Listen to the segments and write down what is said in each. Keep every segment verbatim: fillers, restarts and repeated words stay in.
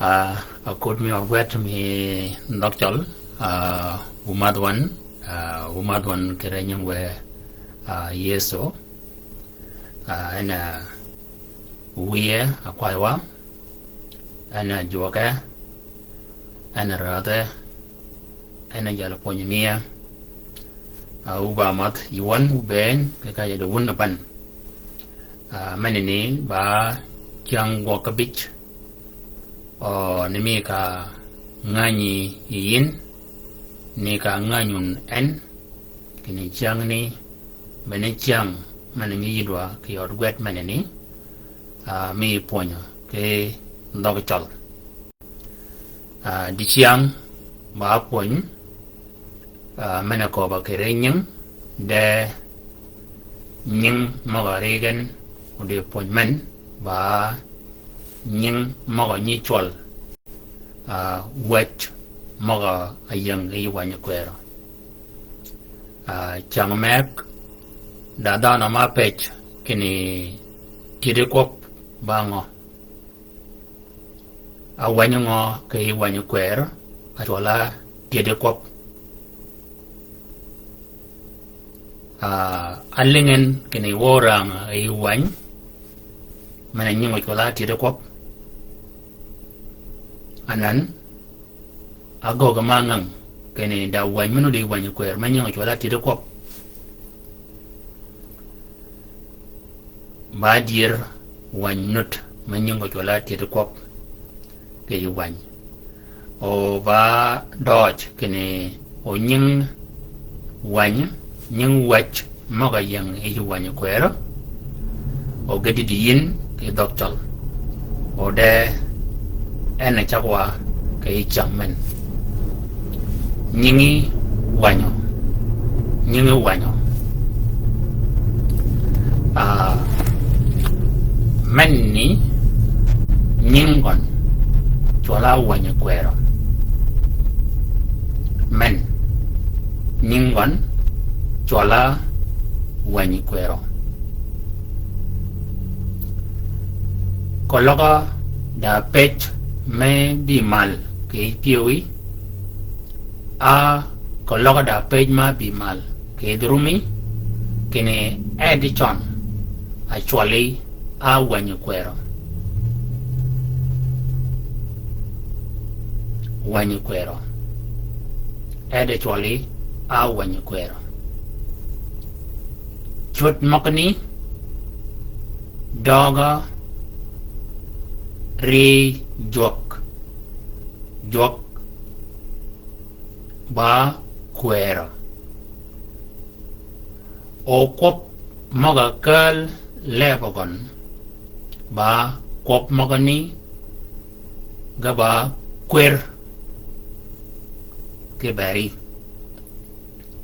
Ah, a kod mi ogwet mi dhøg cøl, ah, wumadh wan, ah, wumadh wan kì ree nying wë, ah, Yëso. Ah, en, ah, wiye akwaywa, en, ah, jwøke, en, ah, rødhe, en, ah, jal pwöny miye. Ah, wu ba madh yi wan wu bënn, kì ka yede wun aban. Ah, menani ba cyäng gwøg abij. O, ni mi ka ngänyi yi yïn, ni ka ngänyi wun en, kinni cyängni, bene cyäng, men-a nyi yïdwa kì yod gwed menani, ah, mi pwönyø kì dhøg cøl. Ah, dicyäng ba pwöny, ah, men-a köbba kì ree nying, de nying møg-a ri gen, o di pwöny men, ba nying møg-a nyi cwøl, ah, wäj møg-a ying yi wänyi kwërø. Ah, cyäng meg, da dhanhø ma pëj, kinni tyëddi kwøb ba ngø? Awänyi ngø kì wänyi kwërø, acwøl-a tyëddi kwøb? Ah, alïngi en kinni wø rang yi wäny, men-a nying ocwøl-a tyëddi kwøb. Anan, agöggi ma ngäng, kinni da wäny men-a di wänyi kwërø, men nying ocwøl-a tyëddi kwøb. Ba dyër wäny nut, men nying ocwøl-a tyëddi kwøb kì yij wäny. O ba døøj kinni o nying wäny, nying wäj møg-a ying yi yij wäny kwërø, o ge dïdï yïn kì dhøg cøl. O de en a cäg wa kì yij cyäng men. Nyingi wänyø. Nyingi wänyø. Ah, men ni nying gøn cwøl-a wänyi kwërø. Men nying gøn cwøl-a wänyi kwërø. Keløg-a da pëj me bï mal kì pyëwí, a keløg-a da pëj ma bï mal kì dhurumi, kinni e di cøn a cwølli a wänyi kwërø. Wänyi kwërø. E di cwølli a wänyi kwërø. Cwöd møgani døøg-a ri jwøk. Jwøk ba kwërø. O kwøb møg-a kääl leb gøn, ba kwøb møgani ge ba kwër kiberi,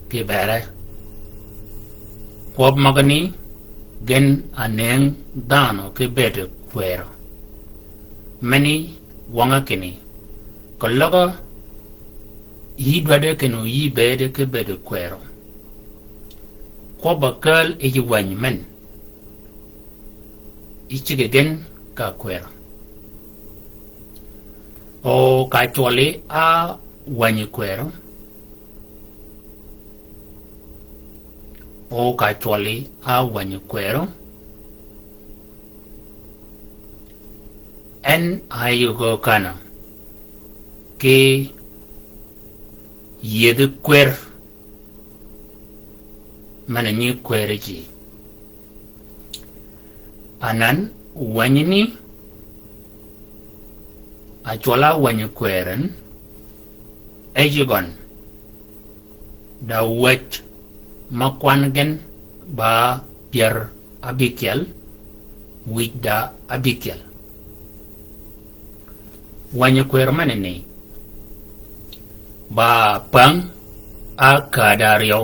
kibere. Kwøb møgani gin a nëng dhanhø ki bëëd kwërø. Meni wøng-a kinni, keløg-a yï dwaddi kinni yï bëëd ki bëëd kwërø. Kwøb-a kääl yij wäny men, yï ciggi gen ka kwërø. O ka cwølli a wänyi kwërø. O ka cwølli a wänyi kwërø. En a yï gø kanø ki yïëdhi kwër men-a nyi kwër ji. Anan wänyi ni a cwøl-a wänyi kwërøn, e yï gøn da wäj ma kwan gen ba pyär abïkyel, wïj da abïkyel. Wänyi kwërø menani ba päng a käd áryew.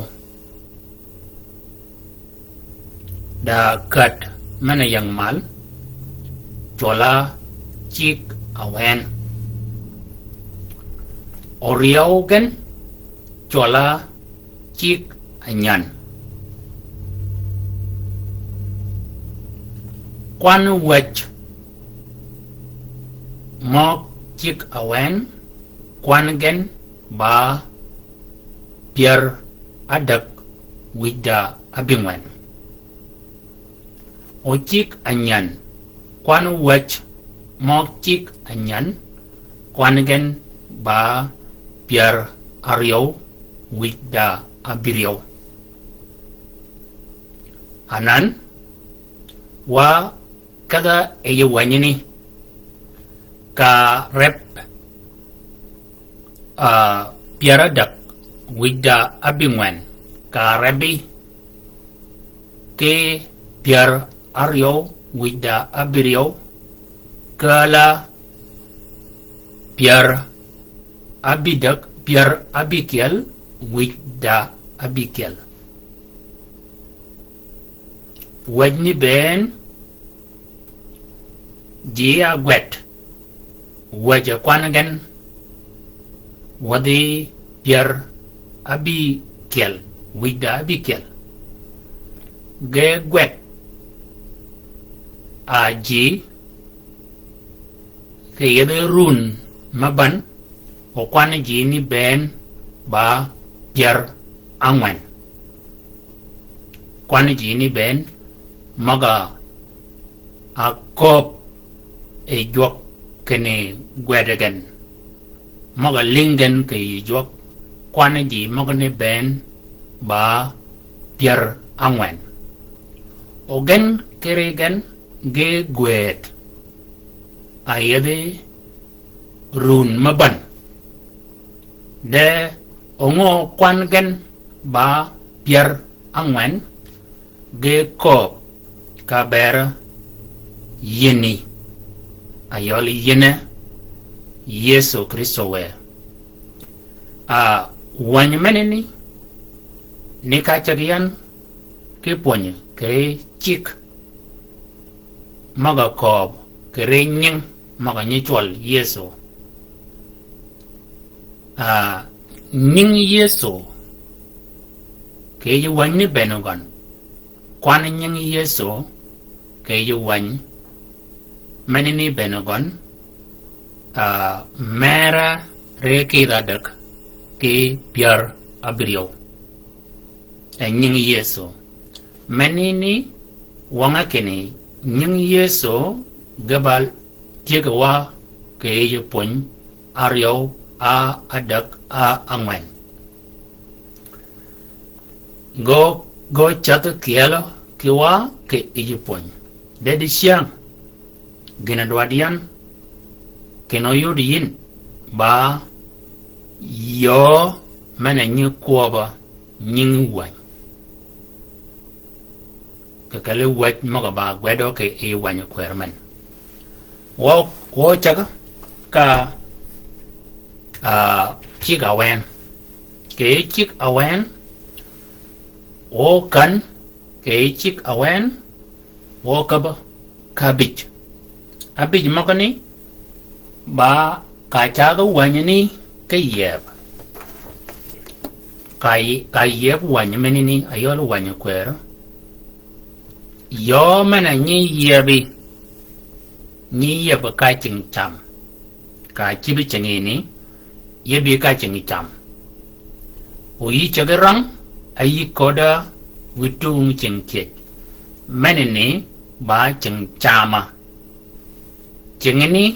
Da käd men-a ying mal, cwøl-a cigg awen. Óryew gen cwøl-a cigg anyan. Kwan wäj møg cigg awen, kwan gen ba pyär ádäg wïj da ábïngwen. O cigg anyan, kwan wäj møg cigg anyan, kwan gen ba pyär áryew wïj da ábïryew. Anan, wa kedha yij wänyi ni, ka reb, a, pyär ádäg wïj da ábïngwen, ka rebi ki pyär áryew wïj da ábïryew, kääl-a pyär ábïdäg, pyär ábïkyel wïj da ábïkyel. Wäj ni bënn, ji ágwed, wäj kwan gen wädhi pyär ábïkyel wïj da ábïkyel. Ge gwed a ji, kì yethi run me bän, o kwan ji ni bënn ba pyär ángwen. Kwan ji ni bënn, møg-a kööb yi jwøk kinni gwed gen. Møg-a lïng gen kì yij jwøk, kwan ji møg ni bënn ba pyär ángwen. O gen kiri gen ge gwëd a yethi run me bän. De o ngø kwan gen ba pyär ángwen, ge kööb ka bër yïeni, a yøl yïene Yëso Krïstø wë. A, wäny menani, ni ka ceg yan ki pwönyi kì cigg møg-a kööb kì ri nying møg-a nyi cwøl Yëso. A, nying Yëso, kì yij wäny ni bënn gøn. Kwan nying Yëso, kì yij wäny menani bënn gøn, a, mera ri kidh ádäg ki pyär ábïryew. E nying Yëso. Menani wøng-a kinni nying Yëso ge ba tyëggi wa kì yij pwöny áryew, a, ádäg, a, ángwen. Gø, gø cädh kyelø ki wa kì yij pwöny. De dicyäng, gïn-a dwaddi yan, kinni óyud yïn, ba yöö men-a nyi kwøbb-a nyingi wäny. Kì kelli wäj møg-a ba gwedø kì yij wäny kwër men. Wø, wø cäg ka, a, cigg awen. Kì yij cigg awen, wø kän, kì yij cigg awen, wø käbbi, ka ábïj. Ábïj møgani, ba ka cädh wänyi ni ki yieb. Ka yi-, ka yieb wänyi menani, a yøl wänyi kwër. Yöö men-a nyi yiebbi, nyi yieb ka cing cam. Ka cïb cingini, yiebbi ka cing cam. O yï ceg rang, a yï ködda witung cing kiej. Menani ba cing cam-a. Cingini,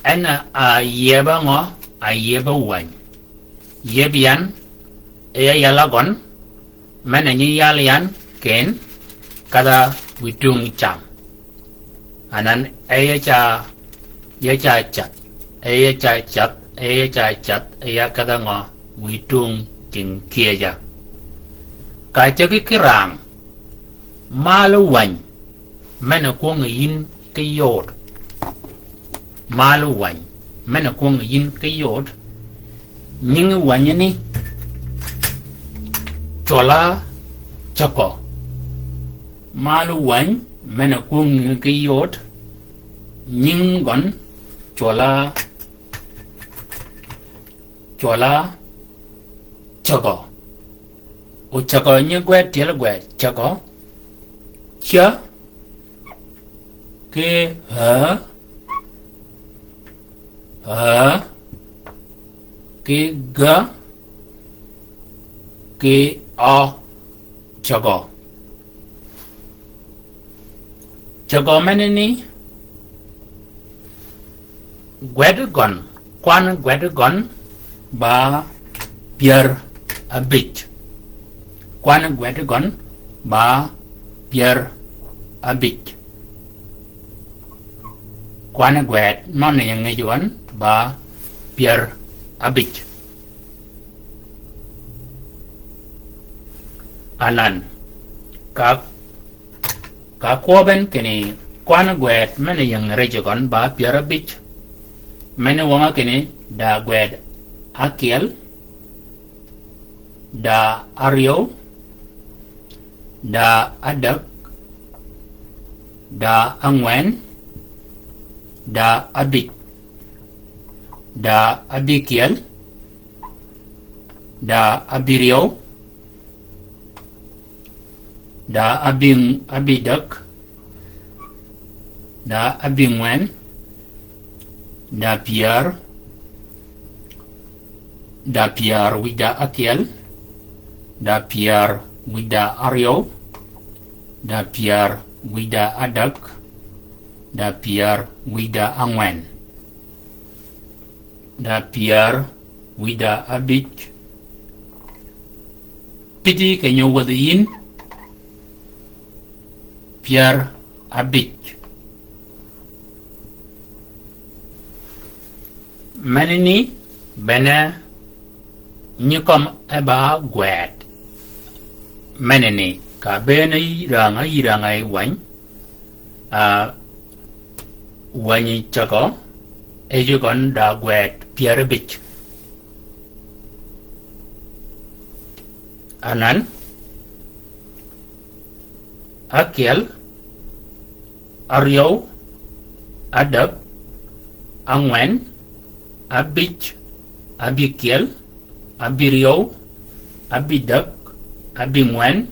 en a, a yieb-a ngø, a yieb-a wäny. Yieb yan, e ya yal-a gøn, men-a nyi yal yan ken, kedha witung cam. Anan e ya ca, ya ca cath, e ya ca cath, e ya ca cath, e ya kedha ngø witung cing kiej-a. Ka cägi ki rang, mal wäny, men-a kwöngi yïn ki yod. Mal wäny, men-a kwöngi yïn ki yod. Nyingi wänyi ni, cwøl-a cägø. Mal wäny, men-a kwöngi yïn ki yod. Nyingi gøn, cwøl-a, cwøl-a cägø. O cägø nyi gwed tyel gwed cägø. Cä, ki, hä, Ä, ki gä, ki ø, cägø. Cägø menani, gwed gøn, kwan gwed gøn, ba pyär abïj. Kwan gwed gøn, ba pyär abïj. Kwan gwed, møn ying gøn, ba pyär abïj. Anan, ka Ka kwøb en kinni kwan gwed men-a ying rijji gøn ba pyär abïj. Men-a wøng-a kinni da gwed ákyel, da áryew, da ádäg, da ángwen, da abïj, da abïkyel, da abïryew, da abïng-, abïdäg, da abïngwen, da pyär, da pyär wïj da ákyel, da pyär wïj da áryew, da pyär wïj da ádäg, da pyär wïj da ángwen. Da pyär wïj da abïj. Pïti keny-a wäthi yïn pyär abïj. Menani bene nyi kømm e ba gwed. Menani ka bene yïrang-a, yïrang-a yi wäny. A, wänyi cägø, e ji gøn da gwed pyär abïj. Anan, ákyel, áryew, ádäg, ángwen, abïj, abïkyel, abïryew, abïdäg, abïngwen,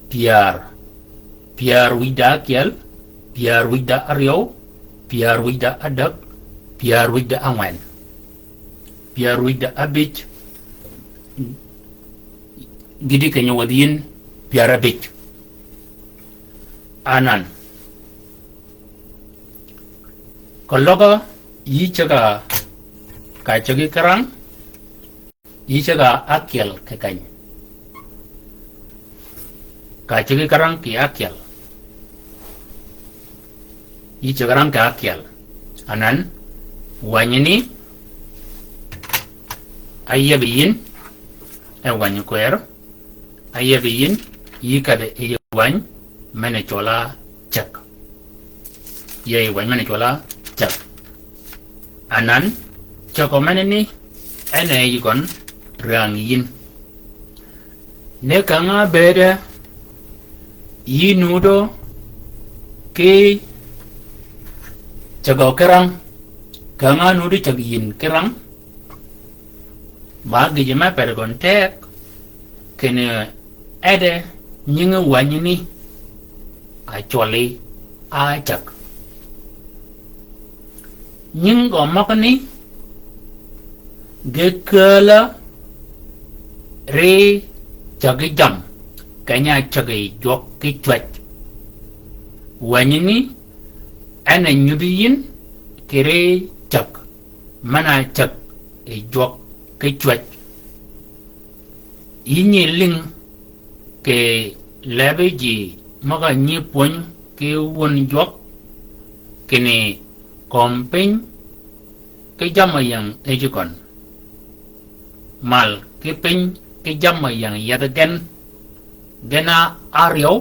pyär. Pyär wïj da ákyel, pyär wïj da áryew, pyär wïj da ádäg, pyär wïj da ángwen. Pyär wïj da abïj, gïti keny-a wäthi yïn pyär abïj. Anan. Keløg-a yï cäg-a, ka cägi kirang, yï cäg-a ákyel kì keny. Ka cägi kirang kì ákyel. Yï cäg-a rang kì ákyel. Anan, wänyi ni, áyïëbi yïn, e wänyi kwër, áyïëbi yïn, yï kedhi yi wäny, men-a cwøl-a cäg. Yï yi wäny men-a cwøl-a cäg. Anan, cägø menani, en e yï gøn, rang yïn. Ni käng-a bëëde, yï nuddø, ki cägø kirang, käng-a nuddø cäg yïn kirang, ba gïjø me per gøn teg, kinni, e de nyingi wänyi ni, ácwølli, ácäg. Nying gø møgani, ge kääl-a ri cägi jammì, keny-a cägi jwøk ki cwäj. Wänyi ni, en a nyudhi yïn, kì ri cäg, men-a cäg yi jwøk ki cwäj. Yï nyi lïng kì lebi ji møg-a nyi pwöny ki wön jwøk, kinni kömi piny ki jamm-a ying yi ji gøn. Mal ki piny ki jamm-a ying yethi gen, gen-a áryew,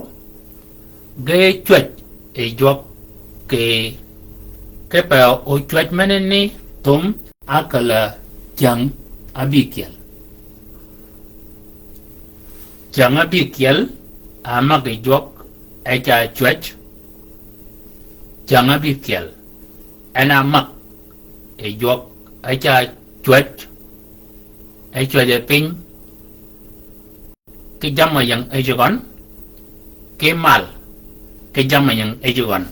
ge cwäj yi jwøk kì, kipe o cwäj menani thum, ákäl-a cyäng ábïkyel. Cyäng ábïkyel, a mag yi jwøk, e ca cwäj. Cyäng ábïkyel, en a mag yi jwøk, e ca cwäj, e cwäje piny. Ki jamm-a ying yi ji gøn, ki mal, ki jamm-a ying yi ji gøn.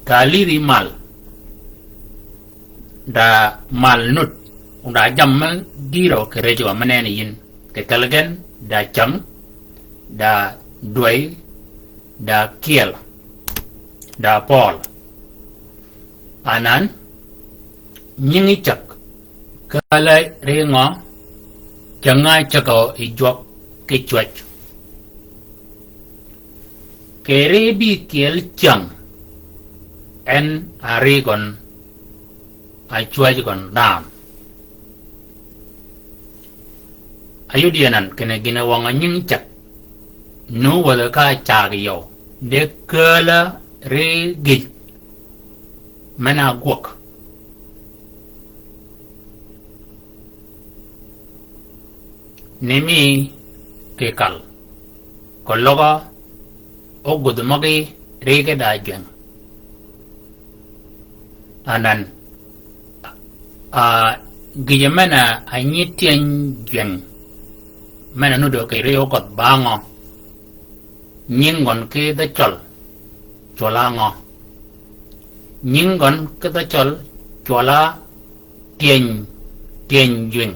Ka lïdhi mal, da mal nud, da jammì gïrø kì rëjø meneni yïn. Kì kelli gen, da cäng, da dwäy, da kyel, da pøl. Anan, nyingi cäg, källi ri ngø, cäng-a cägø yi jwøk ki cwäj. Kì ri bïkyel cäng, en a ri gøn, a cwäj gøn dhanhø. Ayud yi anan kinni gïn-a wøng-a nyingi cäg. Nuh wädhi ka cäg yøw. De källi ri gïj. Men-a gwøg. Ni mi kì kal. Keløg-a ógudh møgí ri ki da jweng. Anan, a, gïjø men-a nyi tyëny jweng. Men-a nuddø kì ri óködh ba ngø. Nying gøn ki dhø cøl, cwøl-a ngø. Nying gøn ki dhø cøl, cwøl-a tyëny, tyëny jweng.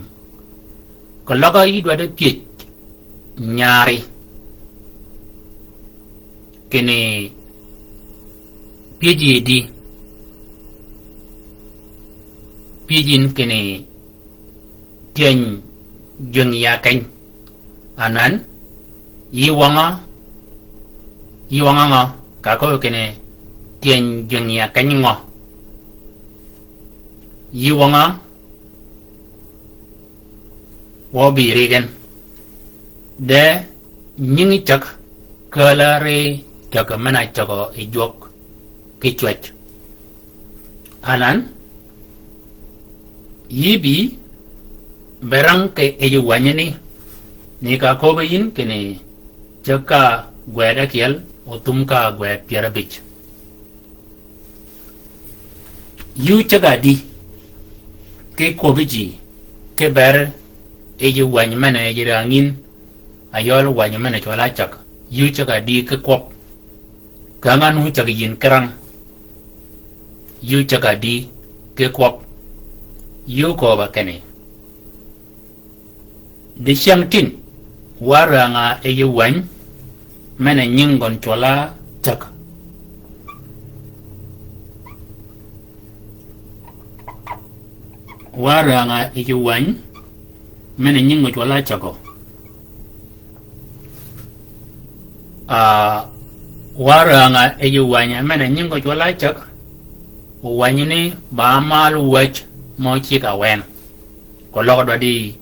Keløg-a yï dwaddi pyëj nyari. Kinni pyëj yï di. Pyëj yïn kinni tyëny jweng ya keny. Anan, yï wøng-a, yï wøng-a ngø, ka kööb kinni tyëny jweng ya keny ngø. Yï wøng-a, wø bï ri gen. De nyingi cäg, källi ri cäg men-a cägø yi jwøk ki cwäj. Anan, yï bï, be rang kì yij wänyi ni, ni ka köbbi yïn kinni, cäg ka gwed ákyel, o thum ka gwed pyär ábïj. Yï ócäg-a di, ki kwøbbi ji, ki ber, yij wäny men-a yij rang yïn, a yøl wäny men-a cwøl-a cäg, yï ócäg-a di ki kwøb. Känga nu cäg yïn ki rang. Yï ócäg-a di ki kwøb. Yï ókööb-a kinni. Dicäng tin, wa rang-a yij wäny, men-a nying gøn cwøl-a cäg. Wa rang-a yij wäny, men-a nying gøn cwøl-a cägø. A, wa rang-a yij wäny, men-a nying gøn cwøl-a cäg. Wänyi ni ba mal wäj mø cigg-a wen. Keløg dwaddi,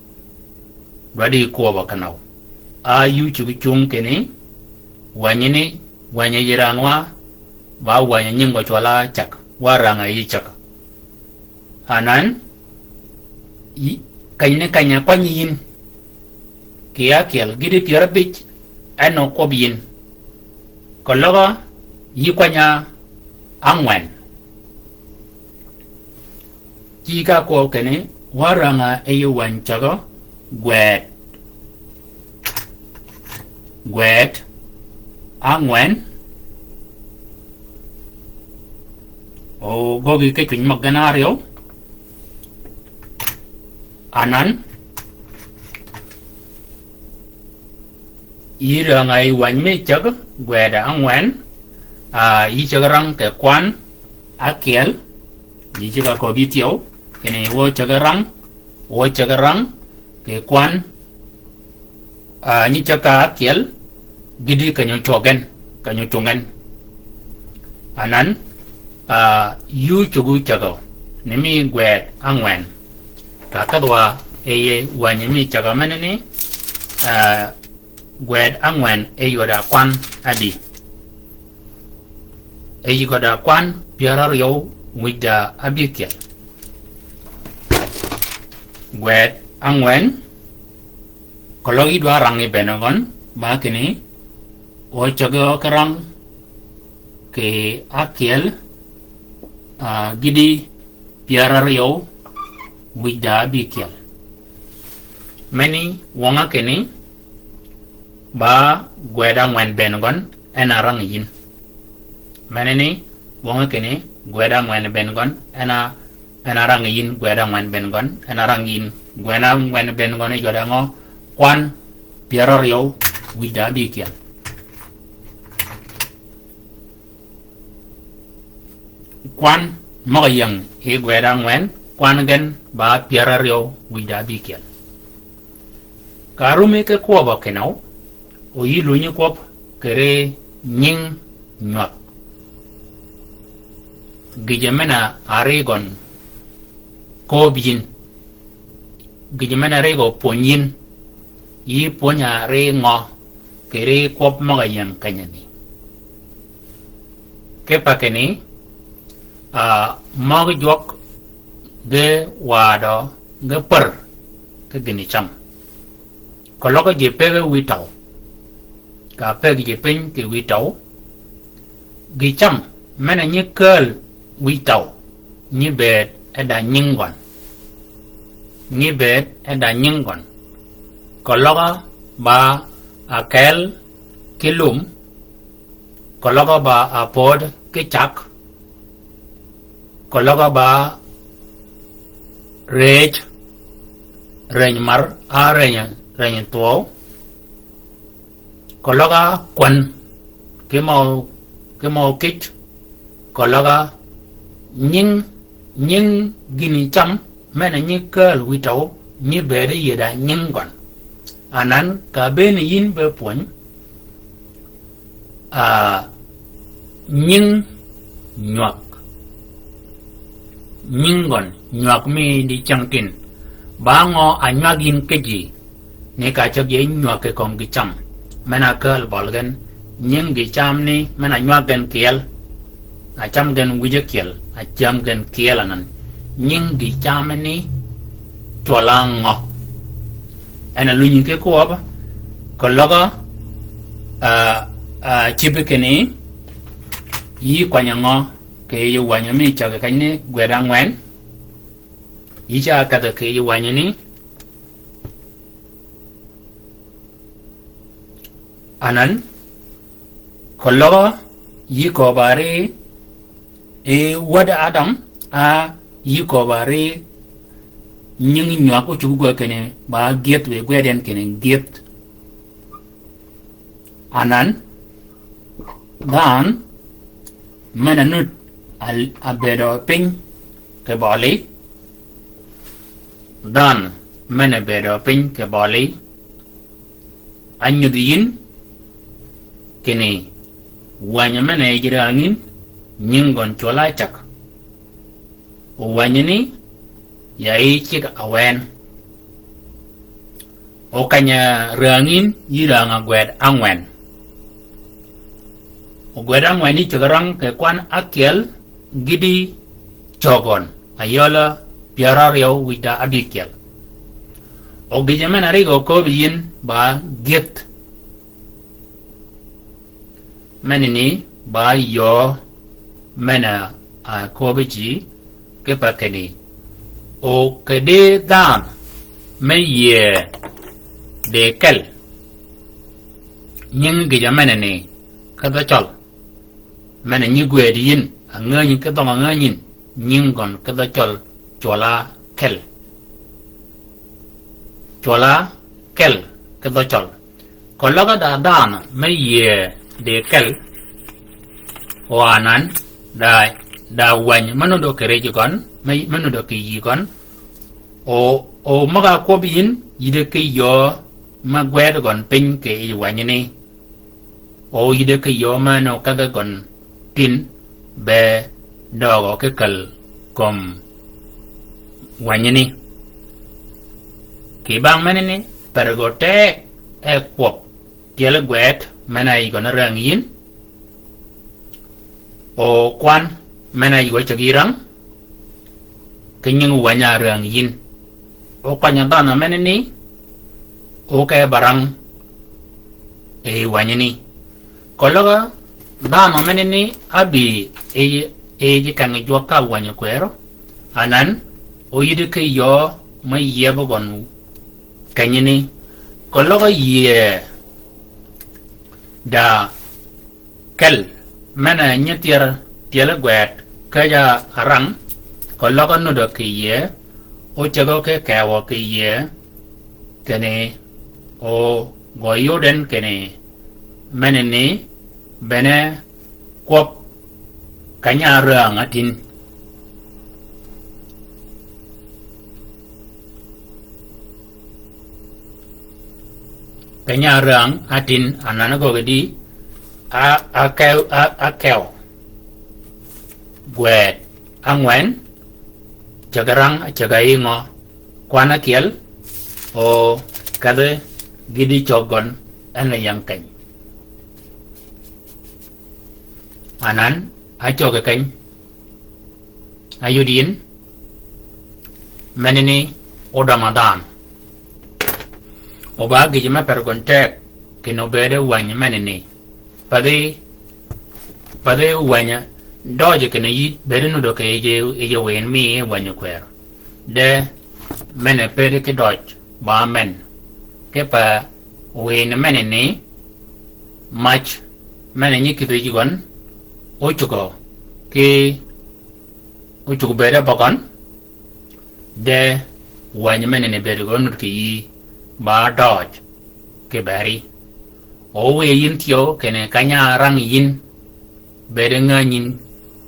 dwaddi kwøb-a kinni. A yï ócuggi cung kinni, wänyi ni, wänyi yij rang wa, ba wänyi nying gø cwøl-a cäg, wa rang-a yij cäg. Anan, yï, keny ni keny-a kwany yïn. Kì ákyel, gïti pyär ábïj, en o kwøb yïn. Keløg-a, yï kwany-a ángwen. Ci ka kwøb kinni, wa rang-a yij wäny cägø, gwed. Gwed, ángwen. O gøggi ki cwiny møg gen áryew. Anan, yï rang-a yij wäny mi cäg, gwed ángwen, a, yï cäg rang kì kwan, ákyel, yï cäg-a köbbi thyew, kinni wø cäg rang, wø cäg rang, kì kwan, a, nyi cäg ka ákyel, gïti keny-a cwøg gen, keny-a cwøg gen. Anan, a, yï ócuggi cägø, ni mi gwed ángwen. Ka kedhwa, yij wänyi mi cäg-a meneni, a, gwed ángwen yij gø da kwan ádi. Yij gø da kwan pyär áryew wïj da ábïkyel. Gwed ángwen, keløg yï dwa rang yi bënn gøn, ba kinni, o cägi o ki rang, kì ákyel, a, gïti pyär áryew, wïj da ábïkyel. Meni wøng-a kinni, ba gwed ángwen bënn gøn, en a rang yïn. Meneni, wøng-a kinni, gwed ángwen bënn gøn, en a En a rang yin gwed angwen ben gøn, en a rang yin gwed angwen ben gøn i jøde ngø, kwan pyeraryew wïj da abïkyel. Kwan møg-a ying i gwed angwen, kwan gen ba pyeraryew wïj da abïkyel. Ka rumi ki kwøb-a kinøw, o yï lunyi kwøb kì ri nying nywag. Gïjø men-a ri gøn kööb yïn. Gïjø men-a ri gø pwöny yïn. Yï pwöny-a ri ngø kì ri kwøb møg-a ying kenyani. Ki pa kinni, a, møg-a jwøk ge wadø ge pär ki gïni cam. Keløg ji pege wïj tøw. Ka peg ji piny kì wïj tøw. Gï cam men-a nyi kääl wïj tøw, nyi bëëd e da nying gøn. Nyi bëëd e da nying gøn. Keløg ba a kel ki lum, keløg ba a pöd ki cag, keløg ba rëëj, rëëny mar, a rëëny, rëëny thwøw, keløg kwän, ki mø, ki mø kïj, keløg nying, nying gïni cam, men-a nyi kääl wïj tøw, nyi bëëd yï da nying gøn. Anan ka bënn yïn be pwöny, a, nying nywag. Nying gøn nywag mi di ceng tin. Ba ngø a nywag yïn kì ji. Ni ka ceg ji nywag kì kömi gï cam. Men-a kääl bøl gen. Nying gï cam ni men-a nywag gen kyel. A cam gen wïje kyel. A cam gen kyel anan. Nying gï cam ni cwøl-a ngø. En a lunyi ki kwøb, keløg, a, a, cïbi kinni, yï kwany-a ngø, kì yij wänyi mi cägi keny ni gwed angwen, yï ca kedhi kì yij wänyi ni, anan, keløg, yï köbb-a ri, e wäd Adam, a yï köbb-a ri nying nywag ócuggi gwed kinni ba gyëdh wiy gwed en kinni gyëdh. Anan, dhanhø, men-a nud, a, a bëëdø piny kì bølli. Dhanhø, men-a bëëdø piny kì bølli. A nyudhi yïn, kinni, wänyi men-a yij räng yïn, nying gøn cwøl-a cäg. O wänyi ni, ya yï cigg-a wën. O kany-a räng yïn, yï räng-a gwed angwen. O gwed angwen yï cigg-a rang kì kwan ákyel, gïti cögøn, ayøl-a pyär áryew wïj da ábïkyel. O gïjø men-a ri gø köbbi yïn ba gyëdh. Menani ba yöö men-a, a, köbbi ji, ki pa kinni. O kì di dhanhø, me yïëy di kel. Nying gïjø menani, ki dhø cøl. Men-a nyi gwëd yïn, a ngänyi ki dhøng-a ngänyi yïn, nying gøn ki dhø cøl, cwøl-a kel. Cwøl-a kel, ki dhø cøl. Keløg da dhanhø, me yïëy di kel. O anan, da, da wänyi, me nuddø kì rij gøn, me, me nuddø kì yï gøn. O, o møg-a kwøbbi yïn, yïddi ki yöö, me gwed gøn piny kì yij wänyi ni. O yïddi ki yöö men-a ókedhi gøn tin be døøgø ki käl kömi wänyi ni. Kì bang menani, per gø te e kwøb tyeli gwed men-a yij gøn räng yïn. O kwan men-a yij gø cägi rang, ki nying wänyi-a räng yïn. O kwany-a dhanhø menani, o ke ba rang e wänyi ni. Keløg dhanhø menani ábï e, e ji keng jwøk ka wänyi kwërø. Anan, o yïddi ki yöö me yïëbø gøn kenyi ni. Keløg yïëy da kel, men-a nyi tyer, tyeli gwed, käjj-a rang, Keløg á nuddø kì yie, ócägø ki kewø kì yie, kinni ogø yod en kinni, menani bene kwøb keny-a räng átïn. Keny-a räng átïn, anan gøggi di, a, a kew, a, a kew. Gwed ángwen, cägi rang, cägi yï ngø, kwan ákyel, o kedhi gïti cøg gøn, en a ying keny. Anan, a cøgi keny. Ayod yïn, menani odøm a dhanhø. O ba gïjø me per gøn teg, kinni obëëd e wäny menani. Pathi, pathi wäny, døjø kinni yï bëëd nuddø kì yij, yij wïn mi wäny kwër. De, men-a pëëd ki døj, ba men. Kipe wïn menani, mac, men-a nyi kïdhi yij gøn, ócugø, ki ócugø bëëd e bøgøn, de wäny menani bëëd gø nud kì yï, ba døj, kì beri. O wiy yïn thyew kinni keny-a rang yïn, bëëd e ngänyi yïn,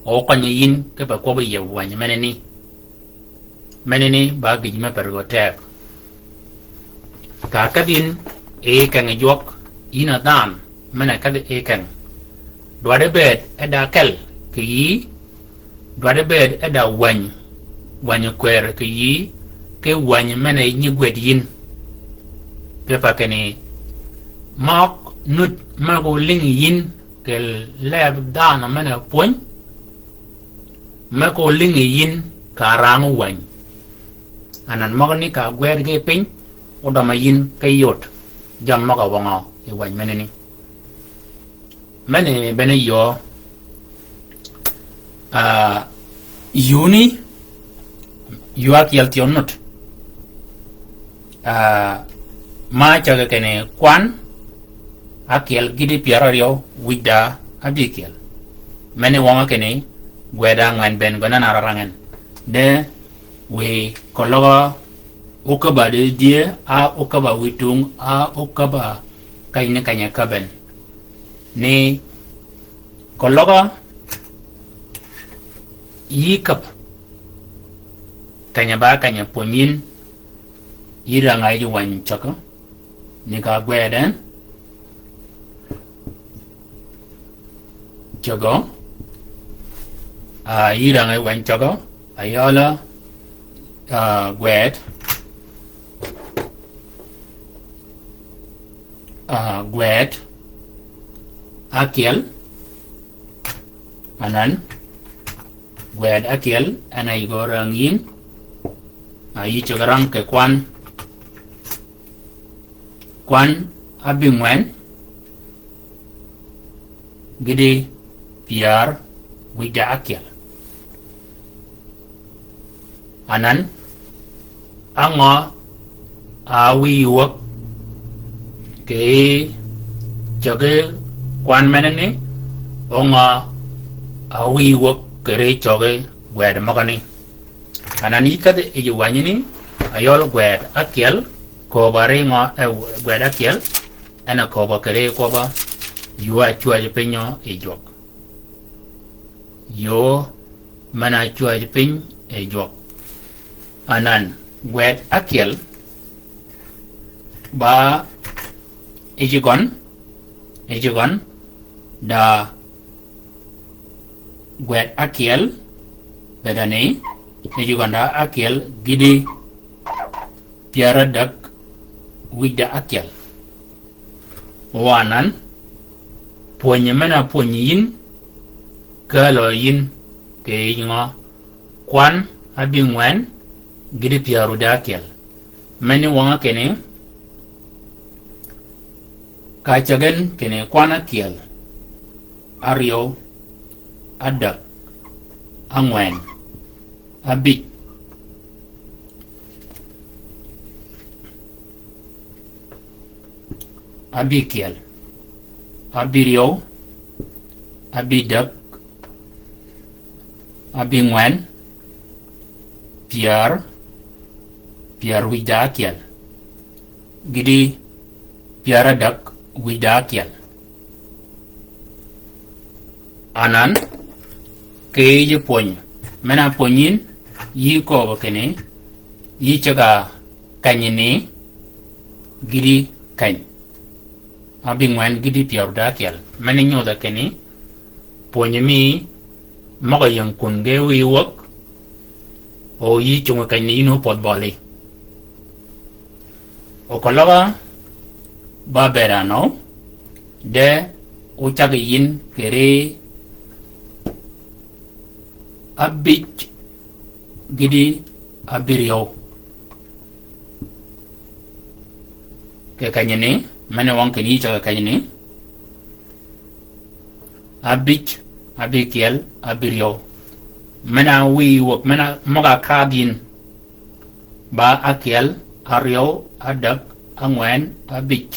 o køny yïn, kipe kwøb yie wäny menani. Menani ba gïj me per gø teg. Ka kedhi yïn yi keng jwøk, yïn a dhanhø, men-a kedhi yi keng. Dwaddi bëëd e da kel kì yï, dwaddi bëëd e da wäny, wäny kwër kì yï, ki wäny men-a nyi gwed yïn. Kipe kinni, møg nud me ko lïngi yïn, kì leb dhanhø men-a pwöny, me ko lïngi yïn ka rang wäny. Anan møgani ka gwed ki piny, odøm a yïn ki yod. Jammì møg-a wøngø yi wäny menani. Meni bene yöö, a, yuni, yuu ákyel thyew nud. A, ma cägi kinni kwan, ákyel gïti pyär áryew, wïj da ábïkyel. Meni wøngø kinni, gwed ángwen bënn gøn en a rarang en. De, wiy keløg á ókäbb-a di dhie, a ókäbb-a wiy tung, a ókäbb-a kany ni keny-a käbb en. Ni keløg á yï käbb. Keny-a ba keny-a pwönyi yïn, yï rang-a yij wäny cägø. Ni ka gwed en. Cägø. A, yï rang-a yij wäny cägø. Ayøl, a, gwed. A, gwed. Ákyel. Anan. Gwed ákyel, en a yï gø rang yïn. A, yï cägi rang kì kwan. Kwan ábïngwen, gïti pyär wïj da ákyel. Anan, á ngø a wïyi wäg kì cägi kwan menani, o ngø a wïyi wäg kì ri cägi gwed møgani. Anan yï kedhi yij wänyi ni, ayøl gwed ákyel, kööb a ri ngø, e, gwed ákyel, en a kööb kì ri kwøbb-a, yuu ácwäj piny yi jwøk. Yuu men-a cwäj piny yi jwøk. Anan gwed ákyel, ba yij gøn, yij gøn, da gwed ákyel, bëëd ni, yij gøn da ákyel, gïti pyär ádäg, wïj da ákyel. Wa anan, pwönyi men-a pwönyi yïn, kälø yïn, kì yij ngø, kwan ábïngwen, gïti pyär wïj da ákyel. Meni wøngø kinni, ka cägi en kinni kwan ákyel, áryew, ádäg, ángwen, ábïj, ábïkyel, ábïryew, ábïdäg, ábïngwen, pyär, pyär wïj da ákyel. Gïti pyär ádäg wïj da ákyel. Anan, kì yij pwöny. Men-a pwöny yïn, yï kööbø kinni, yï ceg-a kenyni, gïti keny. Abïngwen gïti pyär da ákyel. Men-a nyodhe kinni, pwöny mi møg-a ying kun ge wïy wäg, o yï cung kenyni yïn ópödh bøli. O keløg-a ba bëëd anø, de ócag yïn kì ri ábïj gïti ábïryew. Kì kenyni, men-a wøng kinni yï ceg-a kenyni. Ábïj, ábïkyel, ábïryew. Men-a wïy wäg, men-a møg-a kadh yïn. Ba ákyel, áryew, ádäg, ángwen, ábïj.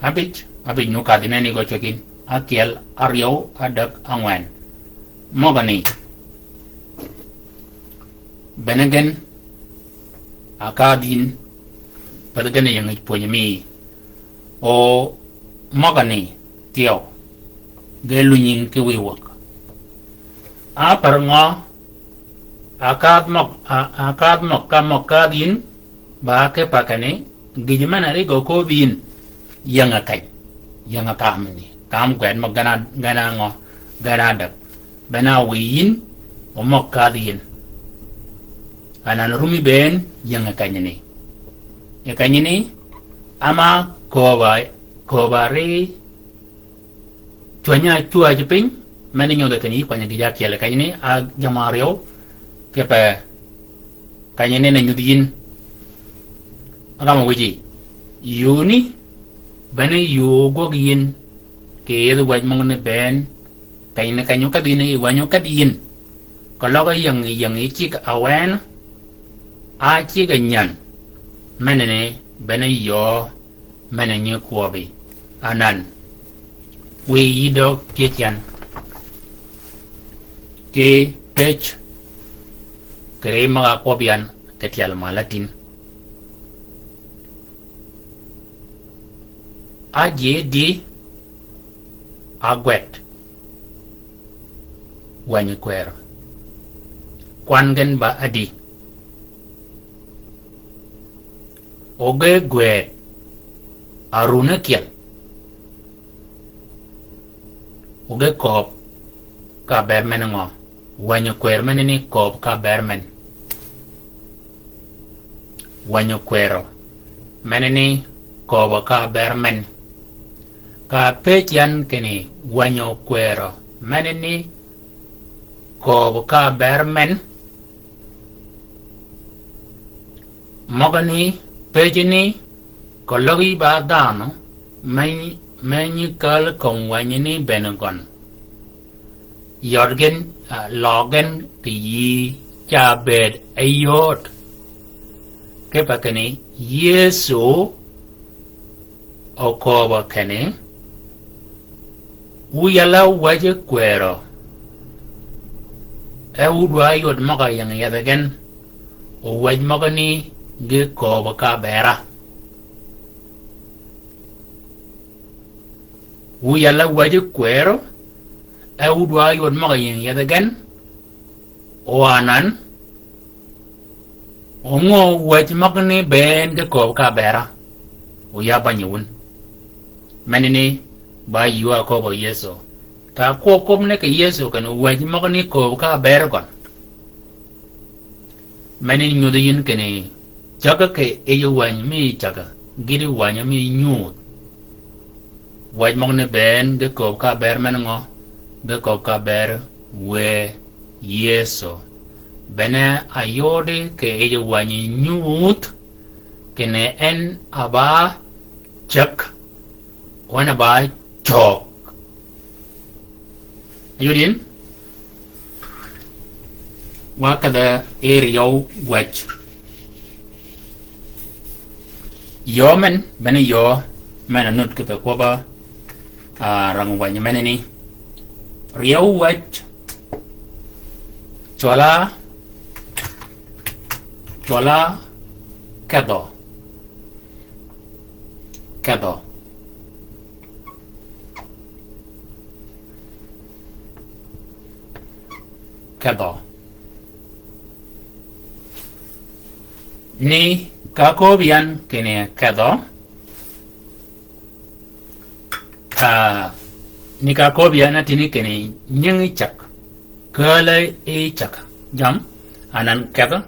Ábïj, ábïj nu kadh yïn en yi gø cweg yïn. Ákyel, áryew, ádäg, ángwen. Møgani. Bene gen, a kadh yïn, path gen ying pwöny mi. O møgani, thyew, ge lunyi ki wïy wäg. A per ngø, a kadh møg, a, a kadh møg, ka møg kadh yïn, ba ki pa kinni, gïj men-a ri gø köbbi yïn, ying-a keny, ying-a kamni, kam gwed møg gen-a, gen-a ngø, gen-a ádäg. Bene wïy yïn, o møg kadh yïn. Anan rumi bënn, ying-a kenyni. Yi kenyni, ama kööb-a, kööb-a ri, cwäny-a cwäj piny, men-a nyodhe kinni kwany gïj ákyel kenyni, a jammì áryew, kipe, kenyni ne nyudh yïn. Agam wïji, yuni, bene yuu gwøg yïn, kì yethi wäj møgani bënn, kenyni keny ókedhi yïn, yi wänyi ókedhi yïn. Keløg ying, ying yi cigg-a wën, a cigg-a nyän, men-a ni, bene yöö, men-a nyi kwøbbi. Anan. Wïy yï dø pyëj yan. Ki pëj. Kì ri møg-a kwøbbi yan kì tyel malatin. Ájii di ágwed. Wänyi kwërø. Kwan gen ba ádi. O ge gwed, arun ákyel. O ge kööb ka ber men ngø? Wänyi kwërø men ni kööb ka ber men. Wänyi kwërø men ni kööb ka ber men. Ka pëj yan kinni wänyi kwërø men ni kööb ka ber men. Møgani pëjji ni, keløg yï ba dhanhø, me, me nyi kääl kömi wänyi ni bënn gøn. Yød gen, a, løg gen kì yïí ca bëëd e yööd. Kipe kinni, Yëso, okööbø kinni, wu yalla wäjji kwërø. E wu dwa yod møg-a ying yethi gen, o wäj møgani ge kööbø ka bera. Wu yalla wäjji kwërø, e wu dwa yod møg-a ying yethi gen, o anan, o ngø wäj møgani bënn ge kööb ka bera, o ya bänyi wun. Menani, ba yïwa kööbø Yëso. Ka kwøb kwøb ni kì Yëso kinni wäj møgani kööb ka ber gøn. Menani nyudhi yïn kinni, cägg kì yij wänyi mi cägg, gïti wänyi mi nyuudh. Wäj møgani bënn ge kööb ka ber men ngø, ge kööb ka ber wë Yëso. Bene ayodi kì yij wänyi nyuudh, kinni en a ba cäg, o en a ba cöög. Ayod yïn, wa kedhe e ryeew wäj. Yöö men, bene yöö men a nud kipe kwøbb-a, a, rang wänyi menani. Ryeew wäj, cwøll-a, Cwøl-a kedhø. Kedhø. Kedhø. Ni ka köbbi yan kinni kedhø. Ah, ni ka köbbi yan a tïni kinni nyingi cäg. Kääl-a e cäg. Jam, anan kedhø.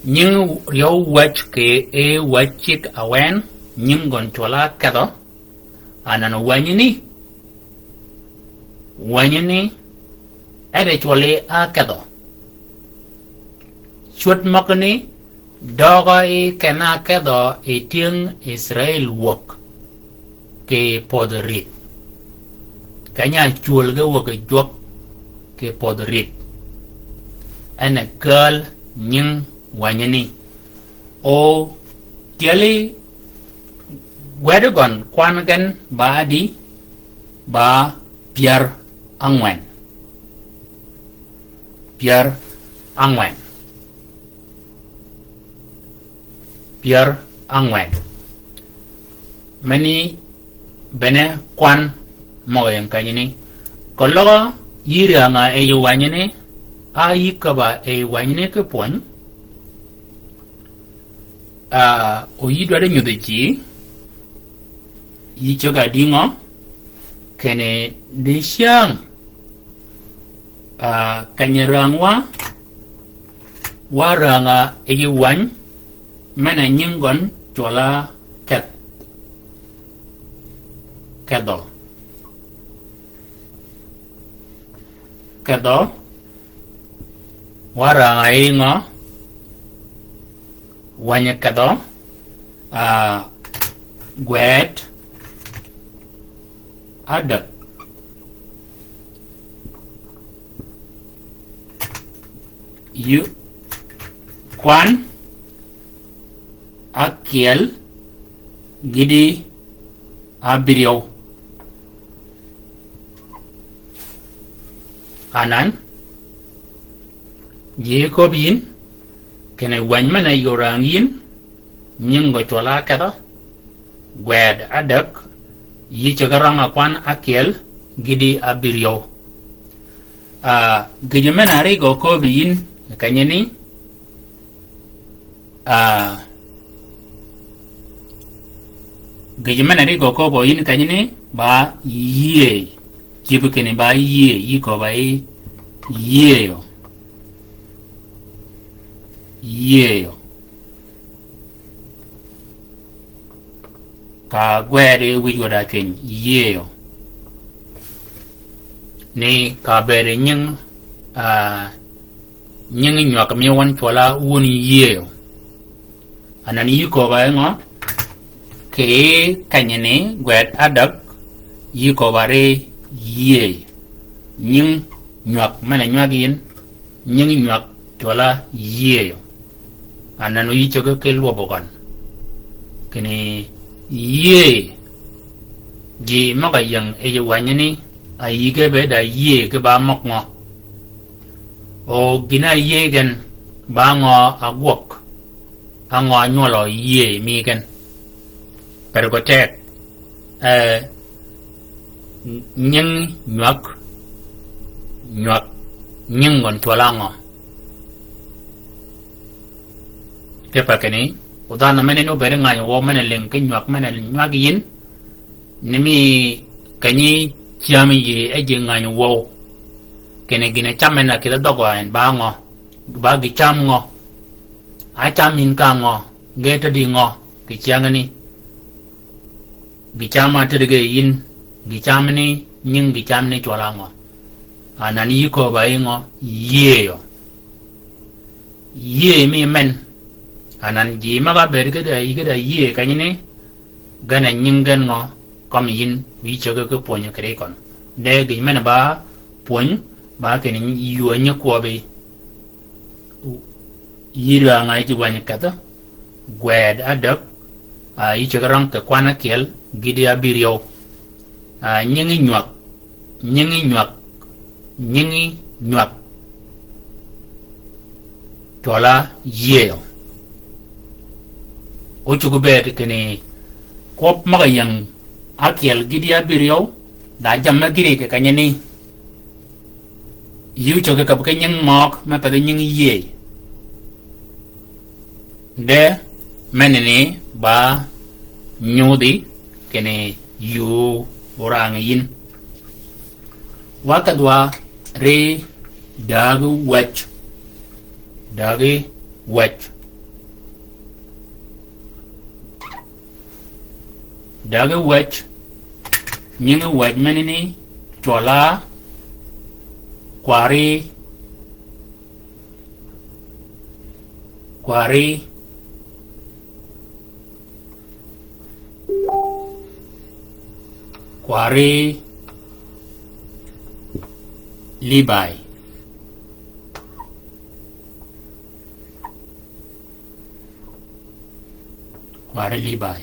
Nyingi ryeew wäj kì e wäj cigg awen, nyingi gøn cwøl-a kedhø. Anan wänyi ni. Wänyi ni. Ede cwøli a kedhø. Cwöd møgani, døøg-a yi ken-a kedhø yi tyëng Israil wäg kì pödhi ridh. Keny-a cwöl ge wäg jwøk kì pödhi ridh. En a kääl nying wänyi ni. O tyeli gwed gøn kwan gen ba adi, ba pyär ángwen. Pyär ángwen. Pyär ángwen. Meni bene kwan møg-a ying kenyi ni. Keløg-a yï rang-a yi wänyi ni, a yï köbb-a yi wänyi ni ki pwöny. Ah, o yï dwaddi nyudhi ji, yï ceg-a dïngø, kinni dicyäng, ah, keny-a rang wa, wa rang-a yi wäny, men-a nying gøn cwøl-a kedh-, kedhø. Kedhø, wa rang-a yi ngø, wänyi kedhø, ah, gwed, adäg. Yï kwan, ákyel, gïti, abïryew. Anan, ji köbbi yin, kinni wäny men-a yï orang yin, nying gø cwøl-a kedhø, gwed adäg, yï ceg-a rang-a kwan ákyel, gïti abïryew. Ah, gïjø men-a ri gø köbbi yin, kenyi ni, Ah, gïjø men-a ri gø köbbi yin kenyi ni ba yïëy. Cïb kinni ba yïëy, yï köbb-a yi yïëyø. Yïëyø. Ka gwed yi wïj wäd-a keny yïëyø. Ni ka bëëd nying, ah, nyingi nywag mi wøn cwøl-a wun yïëyø. Anan yï köbb-a yi ngø? Kì kenyi ni gwed adäg, yï köbb-a ri yïëy. Nying nywag men-a nywag yin, nyingi nywag cwøl-a yïëyø. Anan o yï ceg-a ki lwøb gøn. Kinni yïëy. Ji møg-a ying yi wänyi ni, a yïge be da yïëy ki ba møg ngø. O gïn-a yïëy gen ba ngø a gwøg. A ngø a nywølø yïëy mi gen. Per gø teg. Eh, nying nywag, nywag, nying gøn cwøl-a ngø. Kipe kinni, o dhanhø men-a ni obëëd ngany wøw men-a lïng ki nywag men-a nywag yin, ni mi kenyi cyämi yï e ji ngany wøw. Kinni gïn-a cam men-a kïdhi dhøgø en ba ngø, ba gï cam ngø. A cam yin ka ngø, ge tedi ngø, kì cyängani. Gï cam a tedi ge yin, gï cam ni, nying gï cam ni cwøl-a ngø. Anan yï köbb-a yi ngø, yïëyø. Yïëy mi men. Anan ji møg-a bëëd ki da, yi ki da yïëy kenyi ni, gen a nying gen ngø, kømmi yin, yï ceg-a ki pwönyi kì ri køn. De gïj men-a ba pwöny, ba kinni yï yuu nyi kwøbbi. Yï rang-a yi wänyi kedhø, gwed adäg, ah, yï ceg-a rang kì kwan ákyel, gïti abïryew. Ah, nyingi nywag, nyingi nywag, nyingi nywag. Cwøl-a yïëyø. Ócuggi bëëd kinni kwøb møg-a ying ákyel gïti ábïryew, da jammì gïti kì kenyi ni. Yï ócuggi käb ki nying møg me path nying yïëy. De menani ba nyudhi kinni yï orang yïn. Wa kedhwa ri dagi wäj. Dagi wäj. Dagi wäj. Nyingi wäj menani cwøl-a kwari, kwari, kwari Libai. Kwari Libai.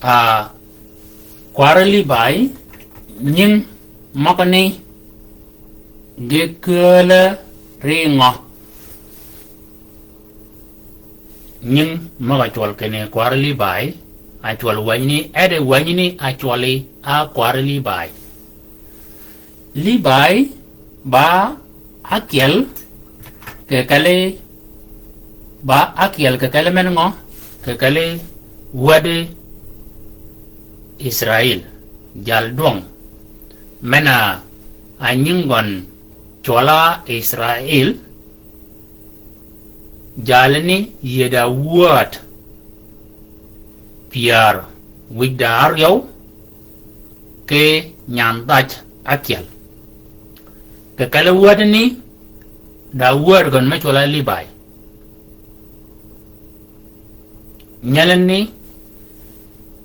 A, kwari Libai, nying møgani gi kääl ri ngø? Nying møg-a cwøl kinni kwari Libai, a cwøl wänyi ni, e de wänyi ni a cwøli a kwari Libai. Libai ba ákyel kì kelli, ba ákyel kì kelli men ngø? Kì kelli wädi Israil, jal dwøng. Men-a nying gøn cwøl-a Israil, jalani yïe da wäd pyär wïj da áryew ki nyan dhaj ákyel. Kì kelli wädani da wäd gøn me cwøl-a Libai. Nyelani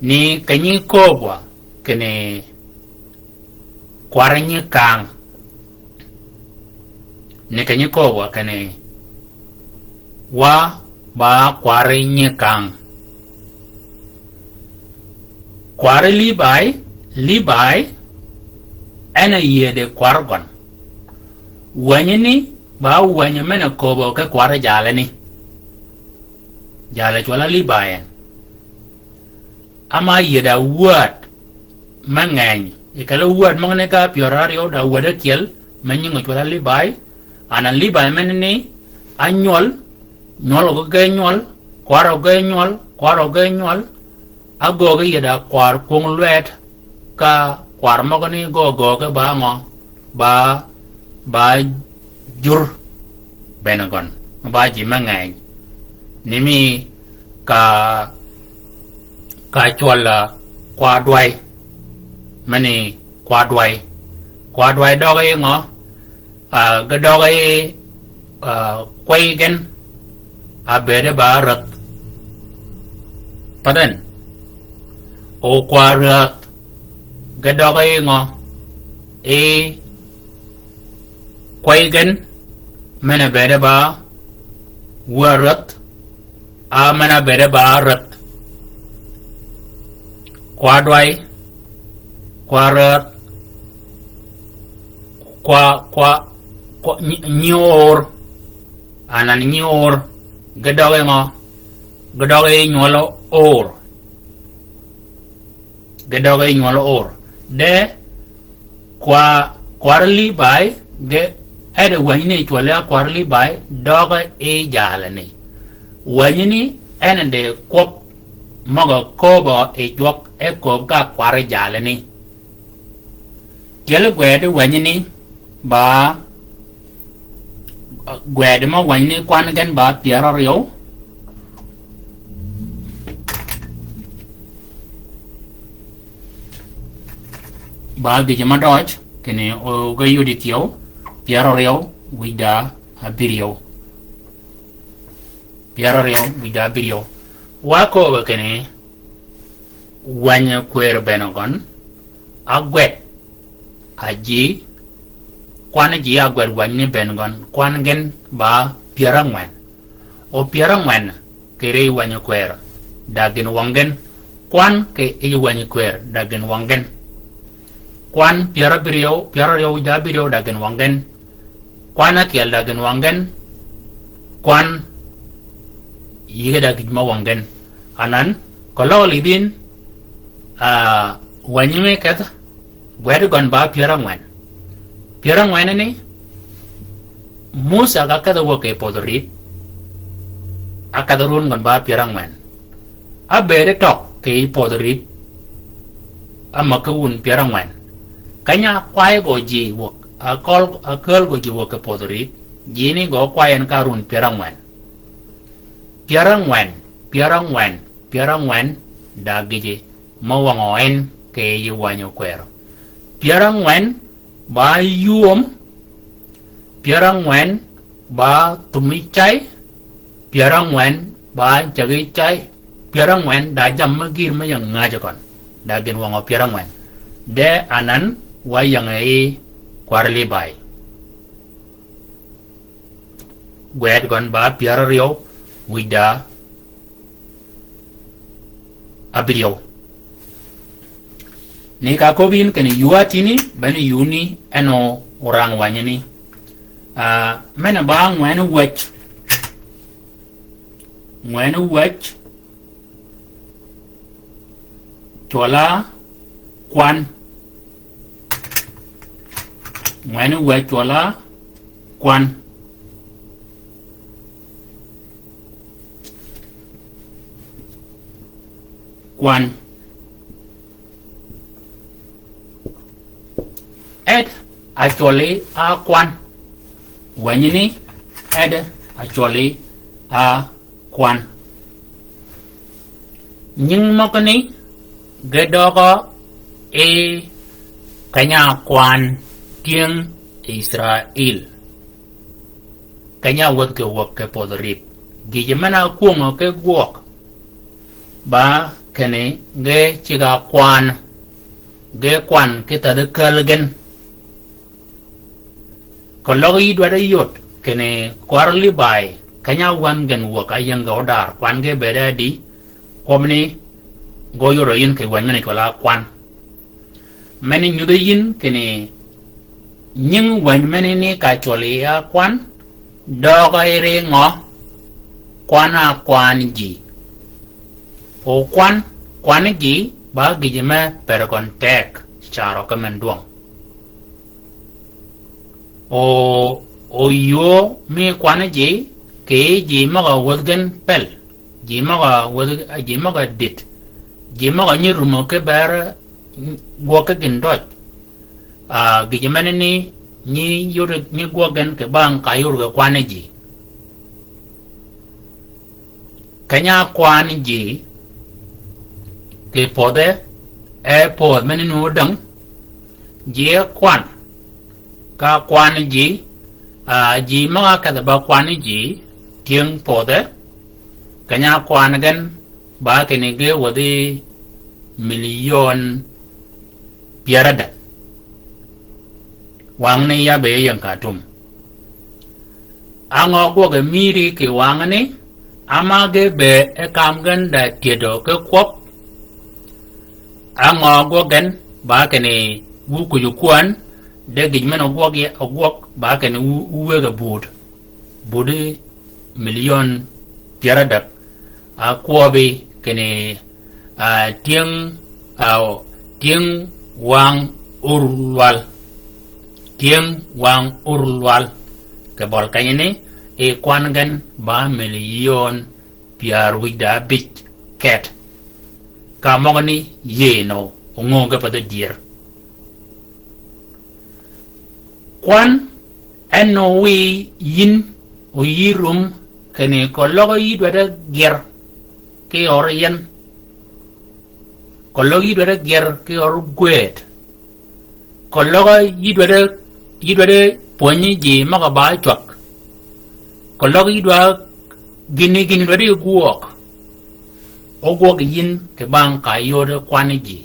ni kenyi kööbwa kinni kwari nyi kang. Ni kenyi kööbwa kinni wa ba kwari nyi kang. Kwari Libai, Libai en a yïe di kwar gøn. Wänyi ni ba wänyi men-a kööbø ki kwari jalani. Jale cwøl-a Libai en. Ama yïe da wäd me ngeny, i kelli wäd møgani ka pyär áryew da wäd ákyel, me nying cwøl-a Libai, anan Libai menani ánywøl, nywøl gø ge nywøl, kwar gø ge nywøl, kwar gø ge nywøl, ágöögi yïe da kwar kwöng lwed, ka kwar møgani gø göögi ba ngø? Ba, ba jur bene gøn, ba ji me ngeny. Ni mi ka, ka cwøl-a kwa dway. Meni kwa dway. Kwa dway døgi ngø? A, ge døgi, a, kwey gen a bëëde ba räth. Path en. O kwa räth. Ge døgi ngø? E, kwey gen, men-a bëëde ba wä räth, a men-a bëëde ba räth. Kwa dway, kwa räth, kwa, kwa, kwa, nyi, nyi or, anan nyi or, ge døgi ngø? Ge døgi nywøl or. Ge døgi nywøl or. De kwa, kwar Libai, ge, e de wänyi ni cwøl-a kwar Libai, døgi i jalani. Wänyi ni en de kwøb møg-a kööbø i jwøk e kööb ka kwar jalani. Tyeli gwed wänyi ni ba, gwed mø wänyi ni kwan gen ba pyär áryew. Ba gïjø mø døj, kinni o ge yudi thyew, pyär áryew wïj da abïryew. Pyär áryew wïj da abïryew. Wa kööbø kinni, wänyi kwër bënn gøn, ágwed, a ji, kwan ji ágwed wänyi ni bënn gøn, kwan gen ba pyär ángwen. O pyär ángwen, kì ri wänyi kwër, da gïn wøng gen, kwan kì yij wänyi kwër, da gïn wøng gen. Kwan pyär ábïryew, pyär áryew da ábïryew da gïn wøng gen. Kwan ákyel da gïn wang gen, kwan yïge da gïj me wang gen. Anan, keløg lidh yïn, a, wänyi me kedh, gwed gøn ba pyär ángwen. Pyär ángwen ni, Musa ka kedh wäg kì pödh rit, a kedh run gøn ba pyär ángwen. Ábëëd tøg kì pödh rit, ámäg ki wun pyär ángwen. Keny-a ákway gø ji wäg, a käl, a käl gø ji wäg kì pödh rit, ji ni gø ákway en ka run pyär ángwen. Pyär ángwen, pyär ángwen, pyär ángwen, da gïji, me wangø en kì yij wänyi kwërø. Pyär ángwen, ba yum, pyär ángwen, ba thumi cay, pyär ángwen, ba cägi cay, pyär ángwen, da jammì me gïr me ying ngäjji køn. Da gïn wangø pyär ángwen. De anan, wa ying yi kwar Libai. Gwed gøn ba pyär áryew, wïj da ábïryew. Ni ka köbbi yïn kinni yuu atïni, bene yuu ni en o orang wänyi ni. A, men-a ba ngwen wäj. Ngwen wäj. Cwøl-a kwan. Ngwen wäj cwøl-a kwan. Kwan. Ed a cwøli a kwan. Wänyi ni, ed a cwøli a kwan. Nying møgani ge døgø yi keny-a kwan tyëng Israil. Keny-a wäg kì wäg kì pödh rit. Gïjø men-a kwöngø ki gwøg. Ba kinni ge cigg-a kwan. Ge kwan ki thädhi käl gen. Keløg yï dwaddi yod, kinni kwar Libai, keny-a wänyi gen wäg áyïng ge odar, kwan ge bëëd adi, kwøbbani, ge óyodø yïn kì wänyi men-a cwøl-a kwan. Men nyudhi yïn kinni nying wänyi men-a ni ka cwøl yi a kwan, døøg-a yï ri ngø, kwan-a kwan ji. O kwan, kwan ji, ba gïjø me per gøn teg, carø ki men dwøng. O, o yuu mi kwan ji, kì ji møg-a wädhi gen pel. Ji møg-a wädhi, ji møg-a dit. Ji møg-a nyi rumø ki ber gwøg ki gïn døj. A, gïjø men-a ni nyi yod nyi gwøg gen kì bang ka yod ge kwan ji. Keny-a kwan ji, kì pödhe, e pödh men-a ni odäng, ji e kwan, ka kwan ji, a, ji møg-a kedh ba kwan ji, tyëng pödhe, keny-a kwan gen, ba kinni ge wädhi milion pyär ádäg. Wang ni ya be ying ka tum. Á ngø gwøg e mïri kì wang ni, ama ge be e kam gen da tyëdø ki kwøb. Á ngø gwøg gen ba kinni wu kuj kwän, de gïj men ogwøg ye, ogwøg ba kinni wu, wu wëgg-a bud. Budi milion pyär ádäg, a kwøbi kinni, a, tyëng, a, tyëng wang ur lwal. Tyëng wang ur lwal. Kì bøl kenyi ni, i kwan gen ba milion pyär wïj da ábïj ket. Ka møgø ni yïëy nø, o ngö ge pa dhø dyër. Kwan en o wiy yïn o yï rum kinni keløg yï dwaddi gyër ki ör yien. Keløg yï dwaddi gyër ki ör gwëëd. Keløg yï dwaddi, yï dwaddi pwönyi ji møg-a ba cwag. Keløg yï dwaddi gïni gïni dwaddi gwøg. Ogwøg yïn kì bang ka yod kwan ji.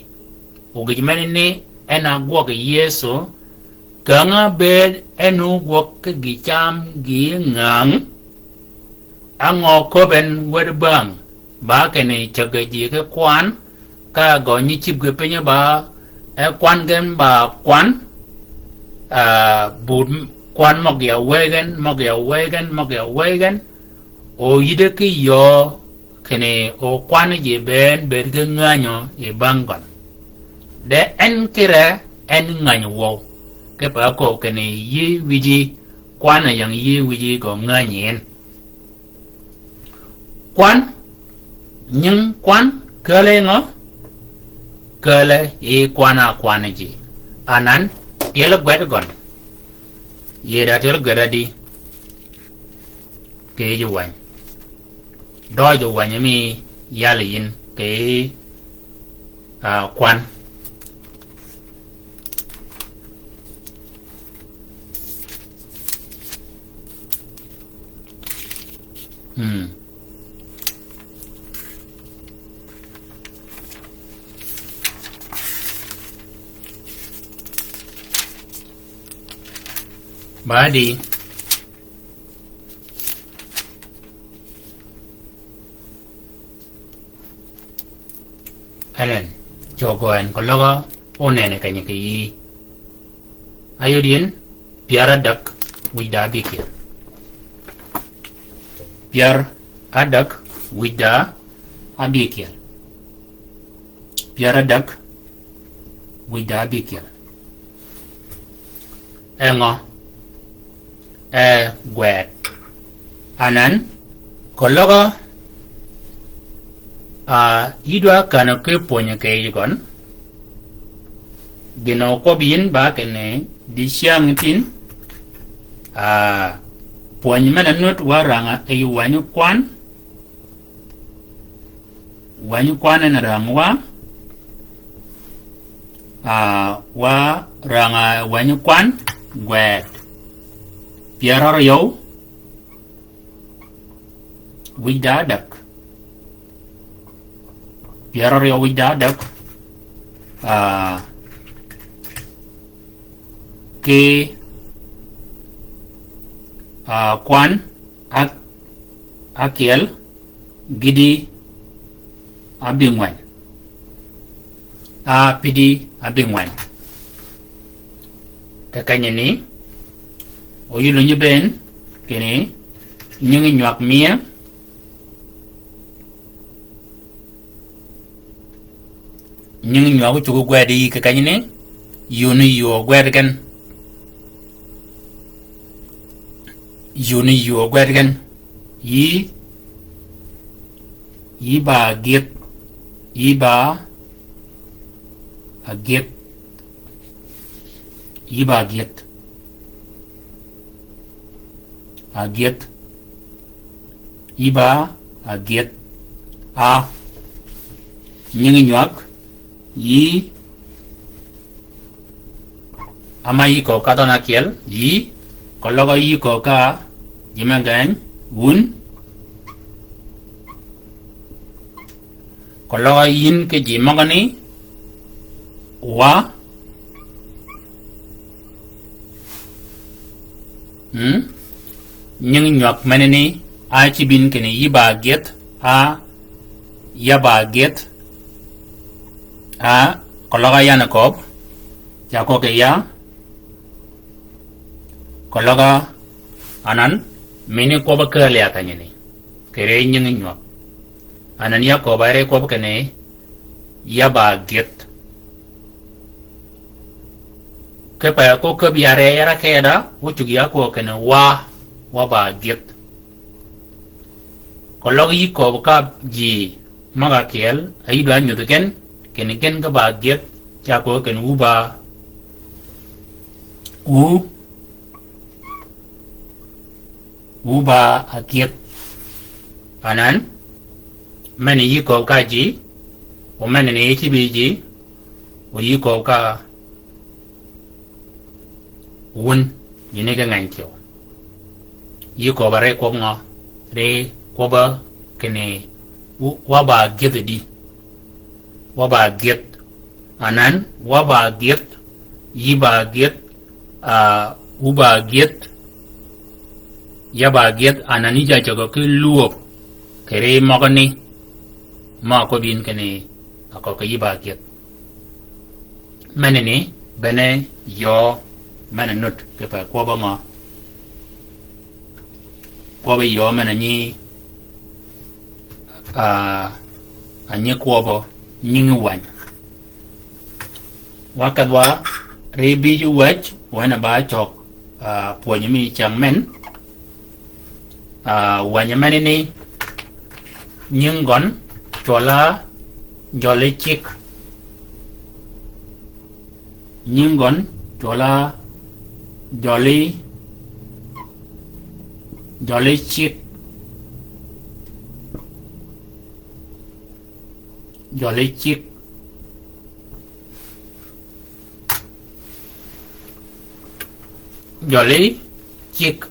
O gïj men ni en a gwøg Yëso, käng-a bëëd en ogwøg ki gï cam gï ngäng. Á ngø köbben wäd bäng, ba kinni cägg-a ji ki kwan, ka gø nyi cïb ge piny ba, e kwan gen ba kwan, a, bud, Kwan møg-a wëy gen, møg-a wëy gen, møg-a wëy gen. O yïddi ki yöö kinni o kwan ji bënn bëëd ki ngänyø yi bang gøn. De en kire en ngäny wøw. Kipe ákööb kinni yï wïji kwan-a ying yï wïji gø ngänyi en. Kwan, nying kwan, kääle ngø? Kääle yi kwan-a kwan ji. Anan, tyel gwed gøn. Yie da tyel gwed adi. Kì yij wänyi. Døøj wänyi mi yal yin kì, ah, kwan. Hmm. Badi. Enen, cogø en keløg-a onene kenyi kì yïí. Ayod yin, pyär ádäg wïj da ábïkyel. Pyär ádäg wïj da ábïkyel. Pyär ádäg wïj da ábïkyel. Engø? E gwed. Anan, keløg-a, ah, yï dwa känø ki pwönyi kì yij gøn. Gïn-a okwøb yin ba kinni, dicäng tin, ah, pwönyi men-a nut wa rang-a yi wänyi kwan, wänyi kwan en rang wa, ah, wa rang-a wänyi kwan, gwed. Pyär áryew wïj da ádäg. Pyär áryew wïj da ádäg. Ah, ki, ah, kwan, ak-, ákyel, gïti ábïngwen. Á pïti ábïngwen. Kì kenyi ni, oyïlø nyi bënn, kinni, nyingi nywag mie, nyingi nywag ócuggi gwed yi kì kenyi ni, yuni yuu gwed gen. Yuni yuu gwed gen. Yï, yï ba ágyëdh, yï ba ágyëdh, yï ba ágyëdh. Ágyëdh. Yï ba ágyëdh. A. Nyingi nywag. Yï. Ama yï kööb ka dhøn ákyel, yï, keløg yï kööb ka, ji me geny, wun, keløg yïn ki ji møgani, wa, mm, nyingi nywag menani, a cï bïn kinni yï ba ágyëdh, a, ya ba ágyëdh, a, keløg yan kööb, ca kööb kì ya, keløg anan, mini kwøb-a kääl ya kenyini. Kì ri nyingi nywag. Anan ya kööb-a ri kwøb kinni, ya ba ágyëdh. Kipe ko käbbi ya ri yar-a keda, ócuggi ya kööb kinni wa, wa ba ágyëdh. Keløg yï kööb ka ji møg-a ákyel, a yï dwa nyudhi gen, kinni gen ge ba ágyëdh, ca kööb kinni wu ba, wu, wu ba ágyëdh. Anan, meni yï kööb ka ji, o meni ni yï cïbi ji, o yï kööb ka wun, yïn ki ngeny thyew. Yï kööb-a ri kwøb ngø, ri kwøb-a kinni, wu-, wa ba ágyëdh di. Wa ba ágyëdh. Anan, wa ba ágyëdh, yï ba ágyëdh, a, wu ba ágyëdh, ya ba ágyëdh, anan yï ja cägø ki lwöb, kì ri møgani, ma köbbi yïn kinni, a kööb kì yï ba ágyëdh. Menani, bene yöö, men-a nud, kipe kwøb-a ngø, kwøbbi yöö men a nyi, a, a nyi kwøbbi nyingi wäny. Wa kedh wa ri bïj wäj, wen a ba cøg, a, pwönyi mi cäng men. A, wäny meni ni nying gøn cwøl a jøli cik. Nying gøn cwøl a jøli, jøli cik. Jøli cik. Jøli cik.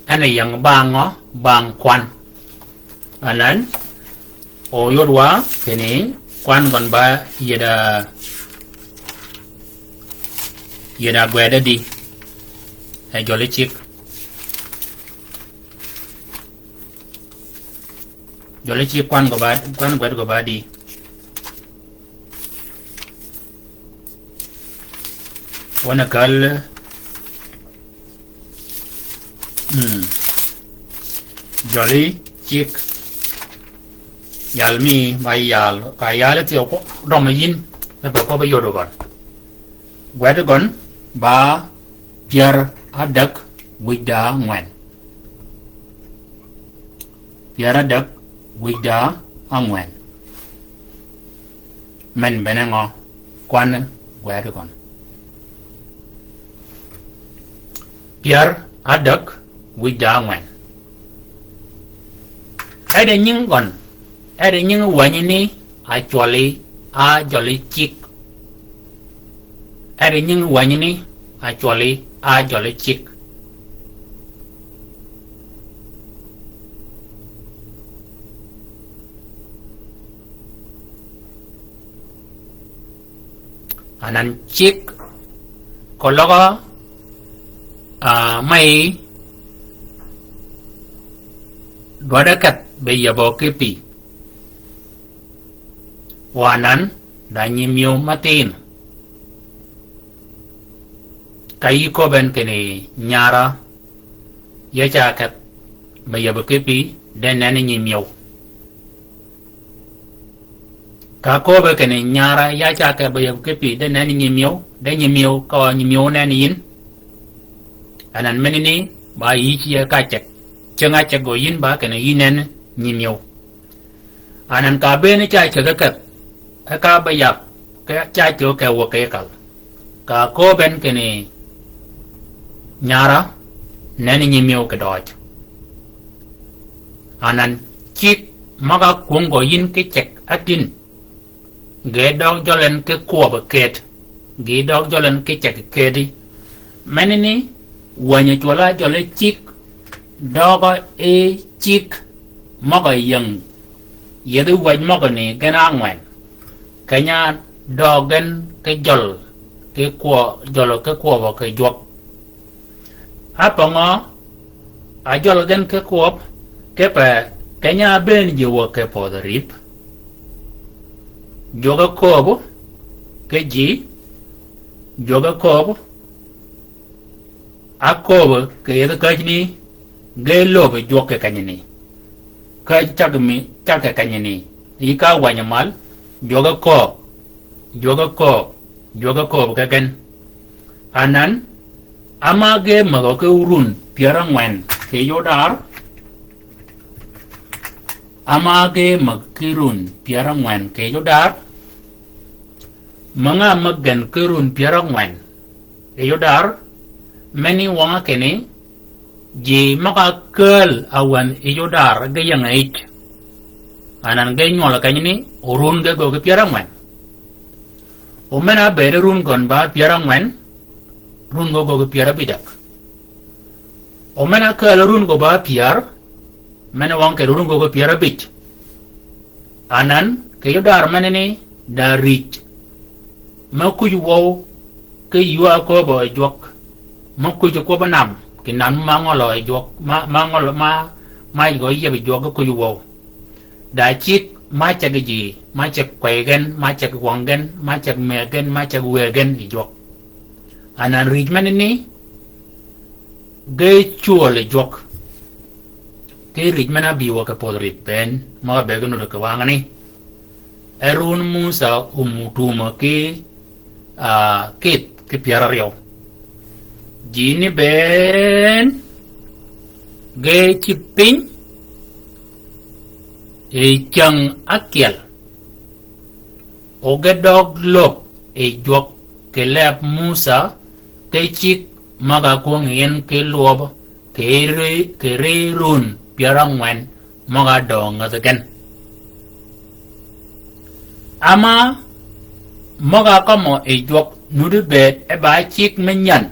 En a ying bang ngø, bang kwan. Anan, o yod wa kinni kwan gøn ba yeda, yeda gwed adi. E jøli cik. Jøli cik kwan gø ba, kwan gwed gø ba di. Wan a kal, mm, jøli cik. Yal mi ma yal, ka yal thyew ko, døm yin, me ba ko ba yodo gøn. Gwed gøn, ba pyär adek wïj da ngwen. Pyär adek wïj da angwen. Men bene ngø kwan gwed gøn. Pyär adek wïj da angwen. Ede nying gøn, ede nying wänyi ni a cwøli a jøli cik. Ede nying wänyi ni a cwøli a jøli cik. Anan cik koløg, a, mey dwaddi kedh be yebø ki pï. Wa anan da nyimyëw mathin. Ka yï köbben kinni nyara ya ca kedh be yebø ki pï de nenni nyimyëw. Ka köbbe kinni nyara ya ca kedh be yebø ki pï de nenni nyimyëw, de nyimyëw ka nyimyëw nenni yïn. Anan menani ba yï ci ye ka ceg. Ceng a ceg gø yïn ba kinni yï nenni nyimyëw. Anan ka bëëni ca ceg kedh, e ka be yab, ke ca ceg ke wø ke kal. Ka köbben kinni nyara, nenni nyimyëw kì døøj. Anan cik møg-a kwönggø yïn ki ceg atin. Ge døg jøl en ki kwøb ked. Ge døg jøl en ki ceg kedi. Menani, wänyi cwøl a jøli cik, døøg e cik, møg-a ying. Yethi wäj møgani gen angwen. Keny-a døøg gen ki jøl, ki kwø-, jøl ki kwøb ki jwøk. Á pøngø, a jøl gen ki kwøb, kipe, keny-a bëën ji wø ki pödhi rïp. Jwøk-a kööb, ki ji, jwøk-a kööb, á kööb, kì yethi käjni, ge lööb jwøk kì kenyani. Käj cag mi, cag kì kenyani. Yï ka wänyi mal, jwøk-a kööb, jwøk-a kööb, jwøk-a kööb kegen. Anan, Ama ge mägø ki run pyär angwen kì yudar. Ama ge mäg ki run pyär angwen kì yudar. Møng-a mäg gen ki run pyär angwen kì yudar. Meni wøng-a kinni, ji møg-a kääl awen yudar ge ying-a yij. Anan ge nywøl kenyani, orun ge gø ki pyär angwen. O men-a bëëd run gøn ba pyär angwen, run gø gø ki pyär abïdäg. O men-a kääl run gø ba pyär, men-a wøng kì run gø ki pyär abïj. Anan, kì yudar menani, da rïj. Me kuj wøw, ki ywa kööbø jwøk. Me kuj kwøb nam, kì nam ma ngølø jwøk, ma, ma ngølø, ma, ma gø yieb jwøk ki kuj wøw. Da cik ma ceg ji, ma ceg kwey gen, ma ceg wøng gen, ma ceg mëgg gen, ma ceg wëgg gen yi jwøk. Anan rïj menani, ge cwööl yi jwøk. ki rïj men-a bï wø kì podh rïp bënn, møg-a bëggi nuti kì wangani. E run Musa omutumo ki, ah, kïdh ki pyär áryew. Ji ni bënn ge cïb piny, e cyäng ákyel. O ge døg löb yi jwøk kì leb Musa, ki cik møg-a kwöngi yin ki lwøb, kì ri, kì ri run pyär ángwen møg-a døø ngädhi gen. Ama møg-a kømmø yi jwøk nuddi bëëd e ba cik me nyän,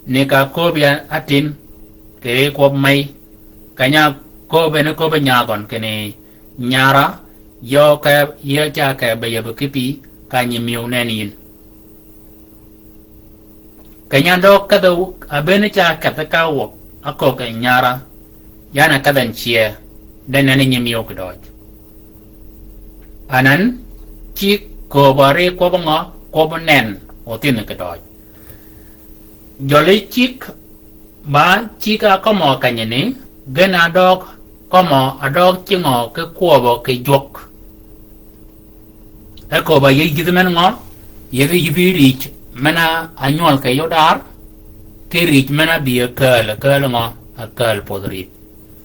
ni ka köbbi atin, kì ri kwøb mey, keny-a köbbi ni köbbi nyagøn kinni nyara, yø ke, yø ca ke be yäbbi ki pï, ka nyimïöw nen yïn. Keny-a døøg kedhi, a bënn ca kedhi ka wøg, áköög kì nyara, yan a kedhi en cyee, de nen nyimïöw kì døøj. Anan, cik kööbø ri kwøb ngø, kwøb nen, othin kì døøj. Jøli cik, ba cik a kømmø kenyini, gen a døøg kømmø a døøg cingø ki kwøbbø kì jwøk. E kööbø yij yïdhi men ngø, yïdhi yïdhi rïj men-a nywøl kì yudar, ki rïj men-a bï a kääl, a kääl ngø, a kääl podh rïp.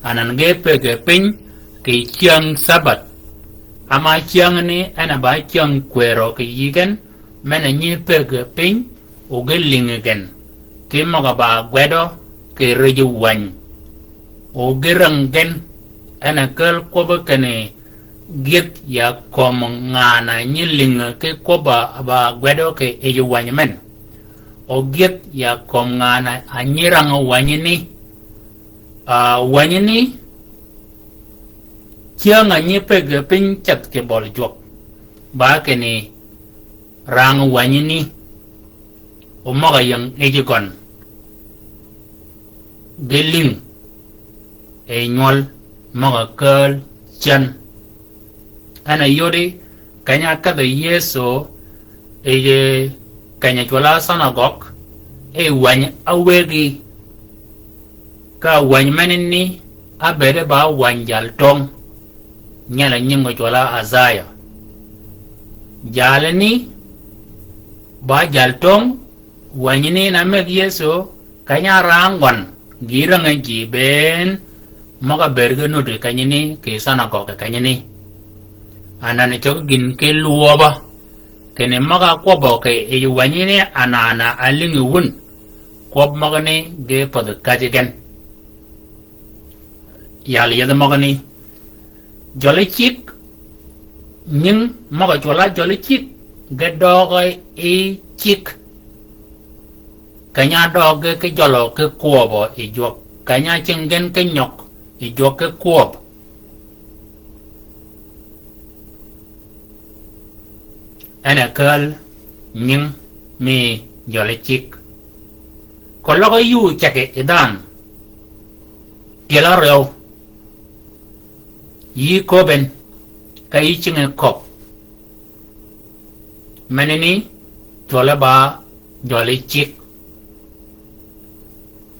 Anan ge pëggi piny kì cyäng Sabbath. Ama cyängni en a ba cyäng kwërø kì yï gen, men-a nyi pëggi piny, o ge lïngi gen, ki møg-a ba gwedø kì rij wäny. O ge räng gen, en a kääl kwøbbi kinni gyëdh ya kömi ngan-a nyi lïngi ki kwøbb-a ba gwedø kì yij wäny men. O gyëdh ya kömi ngan-a nyi räng wänyani. Ah, wänyani, cyäng-a nyi pëggi piny ceth kì bøli jwøk. Ba kinni räng wänyani, o møg-a ying yij gøn. Ge lïng, e nywøl, møg-a kääl, cän. En a yodi, keny-a kedhi Yëso, e, keny-a cwøl-a thanagøg, e wäny áwëggi. Ka wäny menani, ábëëde ba wäny jal töng. Nyel-a nying-a cwøl-a Isaiah. Jalani, ba jal töng, wänyani na mëgg Yëso, keny-a räng gøn, gï räng-a ji bënn, møg-a bëëd ge nuti kenyani, kì thanagøg kenyani. Anan cøg gïn ki lwøbø, kinni møg-a kwøbbø kì yij wänyani anan-a álïngi wun, kwøb møgani ge pädhi käjji gen. Yal yeth møgani. Jøli cik, nying møg-a cwøl-a jøli cik, ge døøg yi cik. Keny-a døøg ge ki jølø ki kwøbbø yi jwøk. Keny-a cing gen ki nyøg yi jwøk ki kwøb. En a kääl nying mi jøli cik. Keløg yuu ceggi yi dhanhø. Tyel áryew. Yï köbben, ka yï cingi köbb. Menani, cwøl-a ba jøli cik.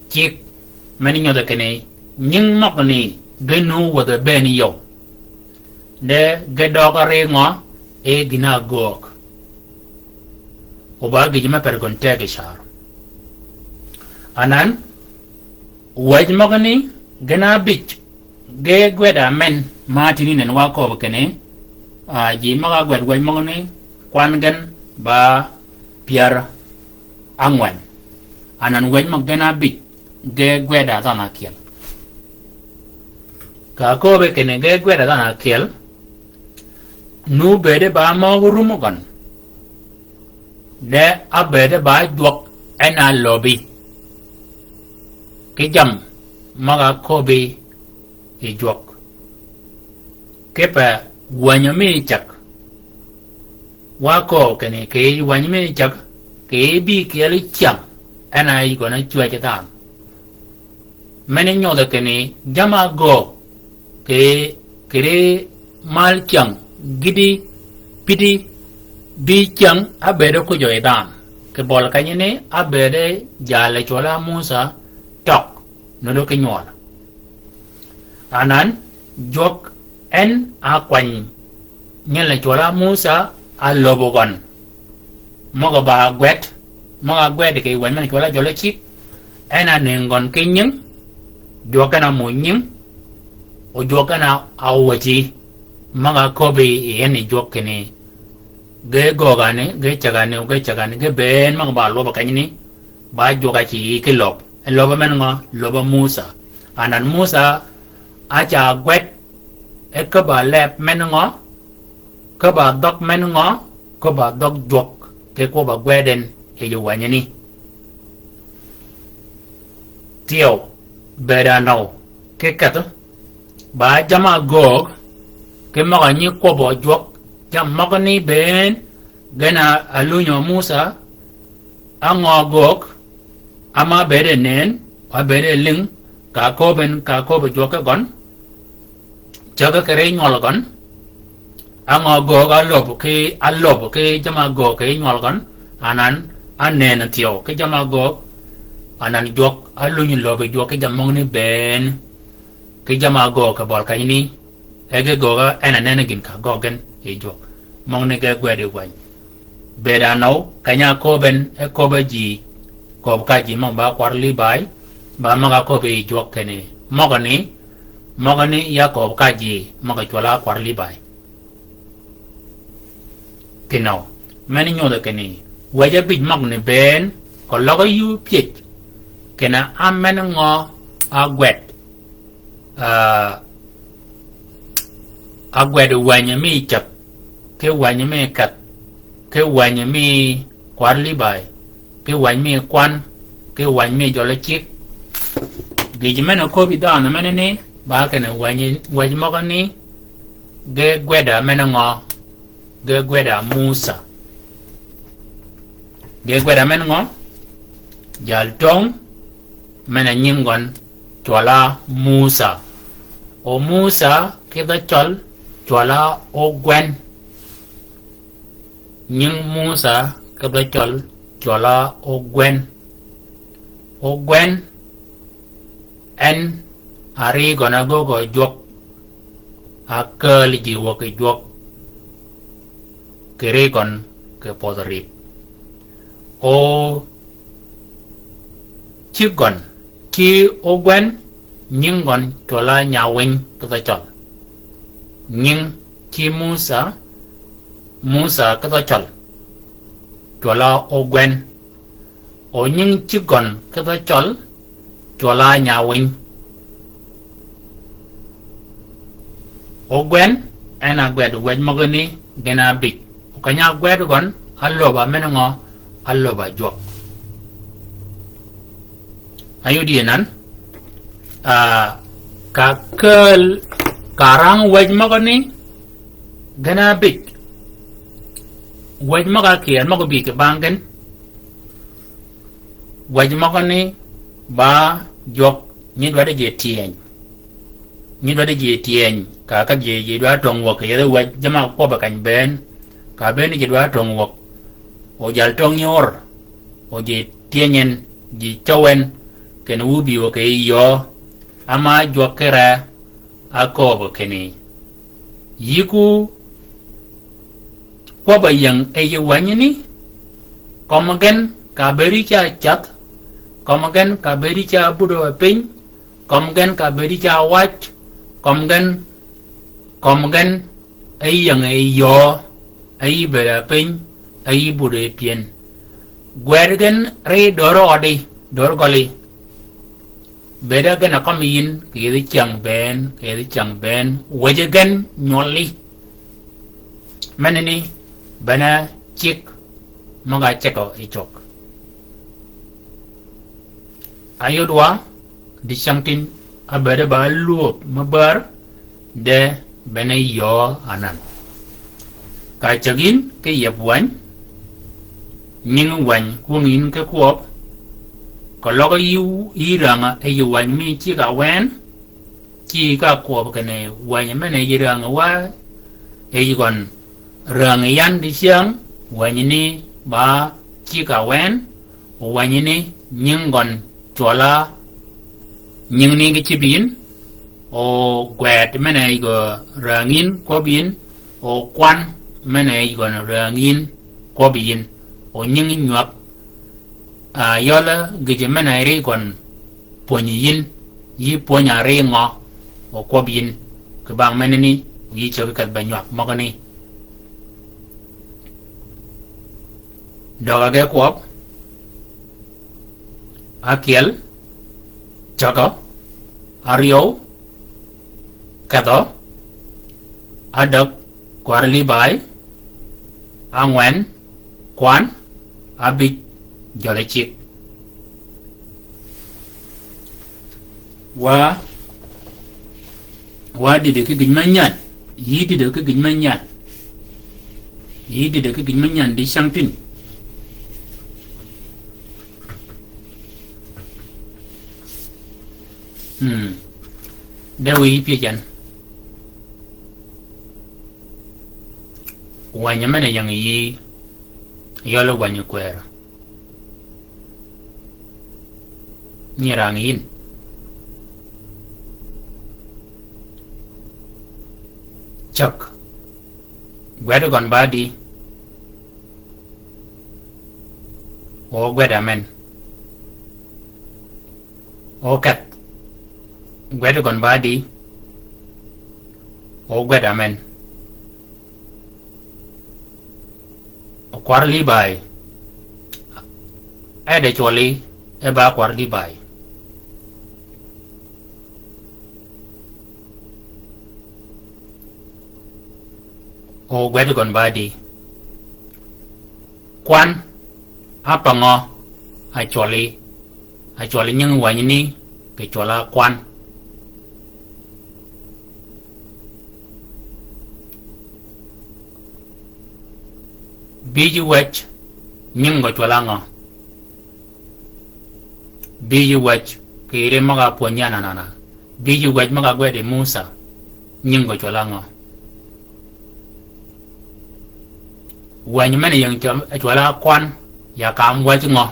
Cik, men nyodhi kinni, nying møgani, ge nu wädhi bënn yøw. De ge døøg árïngø, e gïn-a ágöög. O ba gïj me per gøn teggi car. Anan, wäj møgani, gïn-a ábïj, ge gwed-a men, ma tïni nen wa köbbi kinni, ah, ji møg-a gwed wäj møgani, kwan gen ba pyär ángwen. Anan wäj møg gen-a ábïj, ge gwed-a dhanhø ákyel. Ka köbbi kinni ge gwed-a dhanhø ákyel, nu bëëde ba møg rum gøn. De ábëëde ba jwøk en-a löbbi. Ki jammì møg-a köbbi yi jwøk. Kipe wänyi mi ceg. Wa kööb kinni kì yij wänyi mi ceg, kì yij bï kyel cyäng, en-a yij gøn-a cwäjji dhanhø. Meni nyodhi kinni jamm-a ágöög, kì, kì ri mal cyäng, gïti, pïti, bï cyäng, ábëëde kujø yi dhanhø. Kì bøli kenyani, ábëëde jalì cwøll-a Musa, tøg, nuti ki nywøl. Anan, jwøk en a kwany nyel ni cwøl á Musa a löbø gøn. Møg-a ba gwed, møg-a gwed kì wänyi men cwøl á jøl-a cïg, en a nëngi gøn ki nying, jwøk en a muuj nying, o jwøk en a wëchi, møg-a köbbi yi en yi jwøk kinni, ge gögani, ge cägani, ge cägani, ge bënn møg-a ba lwøb kenyani, ba jwøk a cï yï ki löb. E löb men ngø? Löb Musa. Anan Musa a ca gwed, e köbb-a leb men ngø? Köbb-a dhøg men ngø? Köbb-a dhøg jwøk, ki kwøbb-a gwed en yi wänyi ni. Thyew, bëëd a nøw, ki kedhi, ba jamm-a göög, ki møg-a nyi kwøbbø jwøk, jammì møgani bënn, gen a lunyi Musa, á ngø göög, ama bëëde nënn, wa bëëde lïng, ka köbben, ka köbbi jwøk ki gøn, cägi kì ri nywøl gøn, á ngø göög, á löb ki, á löb ki jamm-a göög kì nywøl gøn, anan, á nënn thyew, ki jamm-a göög, anan jwøk, á lunyi löbbi jwøk ki jammì møgani bënn, ki jamm-a göög kì bøl kenyani, e ge göög en a nënn gïn ka göög gen yi jwøk. Møgani ge gwed yi wänyi. Bëëd a nøw, keny-a köbben, e köbbi ji, köbbi ka ji møg-a ba kwar Libai, ba møg-a köbbi yi jwøk kinni. Møgani, møgani ya köbbi ka ji, møg-a cwøl á kwar Libai. Kinøw, men nyodhi kinni, wëj abij møgani bënn, kì løg yuu pyëj, kinni á men ngø a gwed, a, a gwed wänyi mi cäg, ki wänyi mi kedh, ki wänyi mi kwar Libai, ki wänyi mi kwan, ki wänyi mi jøl-a cïg. Gïjø men a köbbi dhanhø menani, ba kinni wänyi, wëj møgani, ge gwed a men ngø? Ge gwed a Musa. Ge gwed a men ngø? Jal töng, men a nying gøn, cwøl á Musa. O Musa, ki dhø Cøl, cwøl á ogwen. Nying Musa, ki dhø Cøl, cwøl á ogwen. Ogwen, en a ri gøn a göög jwøk, a kääl ji wäg ki jwøk, kì ri gøn kì pödhi rïp. O cïg gøn, ki ogwen, nying gøn cwøl á nyawiny ki dhø Cøl. Nying ki Musa, Musa ki dhø Cøl, cwøl á ogwen. O nying cïg gøn ki dhø Cøl, cwøl á nyawiny. Ogwen, en a gwed wëj møgani gïn abij. O keny-a gwed gøn, a löb a men ngø? A löb a jwøk. Ayud yie nan, a, ka kääl, ka rang wëj møgani gïn abij. Wëj møg-a kyeel møg-a bï kì bang gïn. Wëj møgani ba jwøk nyi dwaddi ji tyëny. Nyi dwaddi ji tyëny, ka, ka ji, ji dwaddi töng wäg, yethi wëj jamm-a kwøbbi keny bënn. Ka bënn ji dwaddi töng wäg. O jal töng nyi ör. O ji tyëny en, ji cøw en, kinni wu bï wäg kì yöö. Ama jwøk ki re, a kööbø kinni, yïku kwøbb-a ying yi wänyi ni, kømmi gen ka bëëdi ca cath, kømmi gen ka bëëdi ca budd piny, kømmi gen ka bëëdi ca wac, kømmi gen, kømmi gen, e ying yi yöö, e yï bëëd a piny, e yï budd pyen. Gwed gen ri dör ødi, dör gøli. Bëëd gen a kømmi yïn, kì yethi cyäng bënn, kì yethi cyäng bënn, wëj gen nywølli. Menani, bene cigg møg-a cegø yi cwøg. Ayod wa, dicängtïn, a bëëd ba lwöb me bär, de bene yöö anan. Ka cäg yïn ki yieb wäny, nying wäny kwöng yïn ki kwøb, keløg yï, yï räng-a yi wäny mi cigg-a wën, ci ka kwøb kinni wäny men yi räng-a wa, yi gøn räng-a yan dicäng, wäny ni ba cigg-a wën, wäny ni nying gøn cwøl-a, nying ni ki cïb yïn, O gwed men-a yij gø rang yïn kwøb yïn, o kwan men-a yij gø rang yïn kwøb yïn, o nyingi nywag, a, yøl gïjø men-a ri gøn pwönyi yïn, yï pwöny-a ri ngø, o kwøb yïn, kì bang menani, o yï ceg kedh ba nywag møgani. Døg-a ge kwøb, ákyel, cägø, áryew, kedhø, ádäg, kwar Libai, ángwen, kwan, ábïj, jøli cik. Wa, wa dïdø ki gïj me nyan. Yï dïdø ki gïj me nyan. Yï dïdø ki gïj me nyan di cang tin. Hmm. De wiy pyëj yan. Wänyi men-a ying yï. Yøl wänyi kwër. Nyi rang yïn. Cäg. Gwed gøn ba di. O gwed amen. O kedh. Gwed gøn ba di. O gwed amen. Kwar Libai. E de cwøli, e ba kwar Libai. O gwed gøn ba di. Kwan, a pa ngø, a cwøli, a cwøli nyingi wänyi ni, kì cwøl-a kwan. Bïj wäj, nyingi gø cwøl-a ngø? Bïj wäj, kì ri møg-a pwönyi ananana. Bïj wäj møg-a gwedi Musa, nyingi gø cwøl-a ngø? Wänyi men-a ying cwøl-a kwan, ya kam wäj ngø?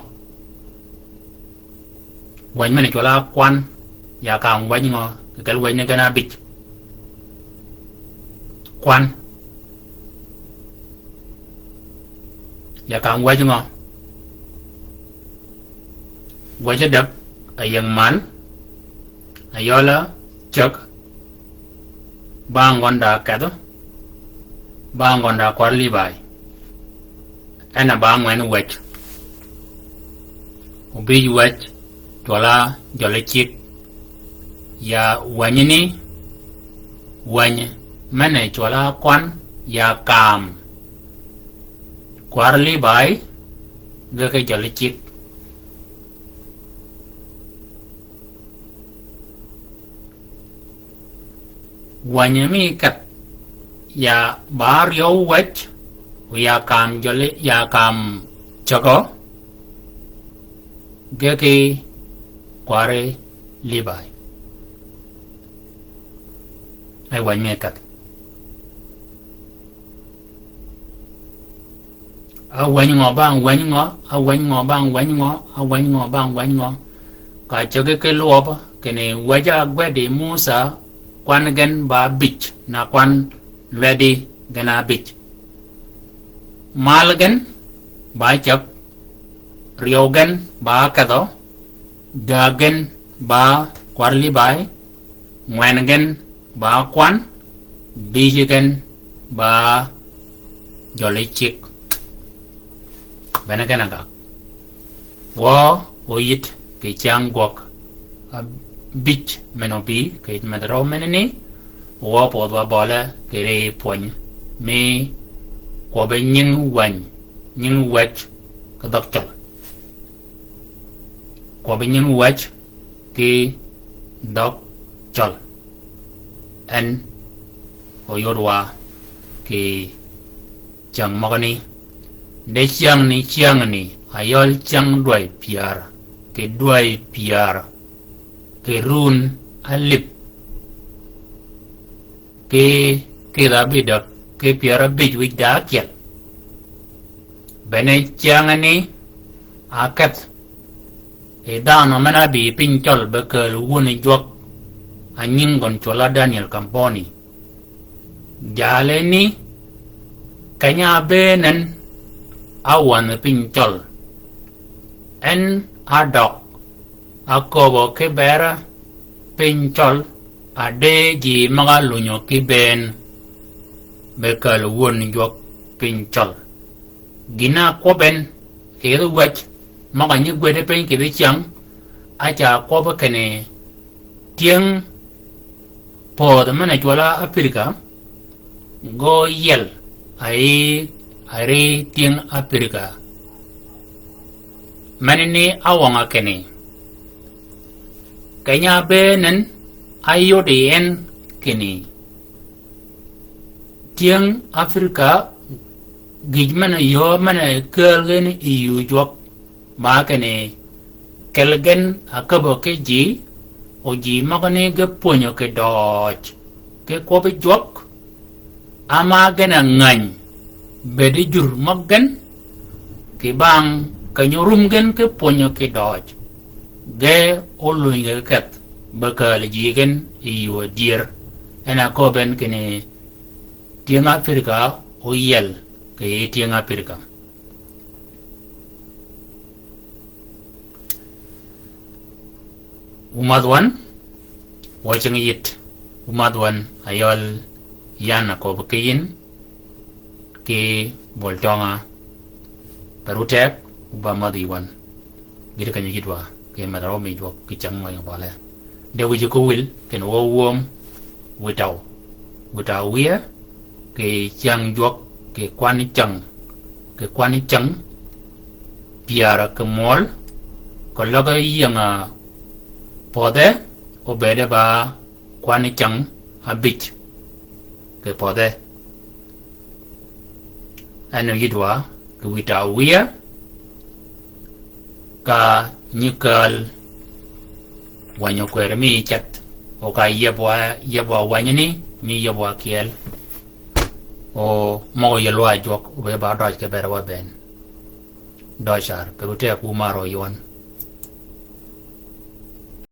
Wänyi men-a cwøl-a kwan, ya kam wäj ngø? Kì kel wäj ni gen ábïj. Kwan. Ya kam wäj ngø? Wäj ádäg, a ying mal, a yøl-a cäg, ba ngøn da kedhø, ba ngøn da kwar Libai. En a ba ngwen wäj. Obïj wäj, cwøl-a jøli cik. Ya wänyi ni, wänyi men-a cwøl-a kwan, ya kam. Kwar Libai, ge ki jøli cik. Wänyi mi kedh, ya ba ryew wäj, ya kam jøli, ya kam cägø, ge ki kwari Libai. E wänyi mi kedh. A wänyi ngø ba wänyi ngø, a wänyi ngø ba wänyi ngø, a wänyi ngø ba wänyi ngø. Ka cägi ki lwøb, kinni wäj-a gwedi Musa, kwan gen ba bïj, na kwan lwedi gen ábïj. Mal gen ba cäg, ryew gen ba kedhø, däg gen ba kwar Libai, ngwen gen ba kwan, bïj gen ba jøli cik. Bene gen a gag. Wø oyïd kì cyäng gwøg ábïj men-a obï kì yij medh røw menani, wø pwødh wa bøle kì ri pwönyi mi kwøbbi nying wäny, nying wäj ki dhøg cøl. Kwøbbi nying wäj ki dhøg cøl. En oyod wa kì cyäng møgani. De cyängni, cyängni, a yøl cyäng dwäy pyär, kì dwäy pyär, kì run alip, kì, kì kidh abïdäg, kì pyär abïj wïj da ákyel. Bene cyängni, a kedh, Yi dhanhø men-a bï piny cøl be kääl wöni jwøk. a nying gøn cwøl á Daniel Kamboni. Jale ni, keny-a ábëën en, á wänhi piny cøl. En á døg, á köbø ki bera piny cøl, a de ji møg-a lunyo ki bëën, be kääl wön jwøk piny cøl. Gïn-a ákwøb en, kì yethi wäj, møg-a nyi gwëde piny kì yethi cyäng, a ca kwøb kinni tyëng pödhi men-a cwøl á Apirika, gø yiel, a yi, a ri tyëng Apirika. Meni ni á wøng-a kinni. Keny-a ábëën en, á yod yi en kinni. Tyëng Apirika, gïj men-a yöö men-a kääl gen yi yuu jwøk, ma kinni, kel gen a käbø ki ji, o ji møgani ge pwönyø kì døøj, ki kwøbbi jwøk, ama gen a ngäny, bëëd jur møg gen, kì bang keny-a orum gen ki pwönyø kì døøj. Ge ólunyi ge keth, be kääl ji gen yi yuu adyër. En a köbben kinni tyëng Apirika óyiel kì yij tyëng Apirika. Wu madh wan, wø cing yït, wu madh wan, a yøl yan a köbbi ki yïn, ki bol tøng-a, per wu teg, wu ba madh yi wan. Gïti keny-a yïdwa, ki medh-a rø mi jwøk, ki cäng mø yø bøle. De wïj ko wil, kinni wø wöm, wi taw. Wi taw wiye, kì cyäng jwøk, kì kwanni cäng, kì kwanni cäng, pyär kì mwøl, kì løg-a yieng-a pödhe, obëëde ba kwanni cäng abïj, kì pödhe. En yïdwa, kì wïta wïya, ka nyi kääl wänyi kwër mi ceth, o ka yieb wa, yieb wa wänyi ni, mi yieb wa kyeel. O møg-a yiel wa jwøk, o be ba døj ki bere wa bënn. Døj car, per wu teg wu mar o ywan.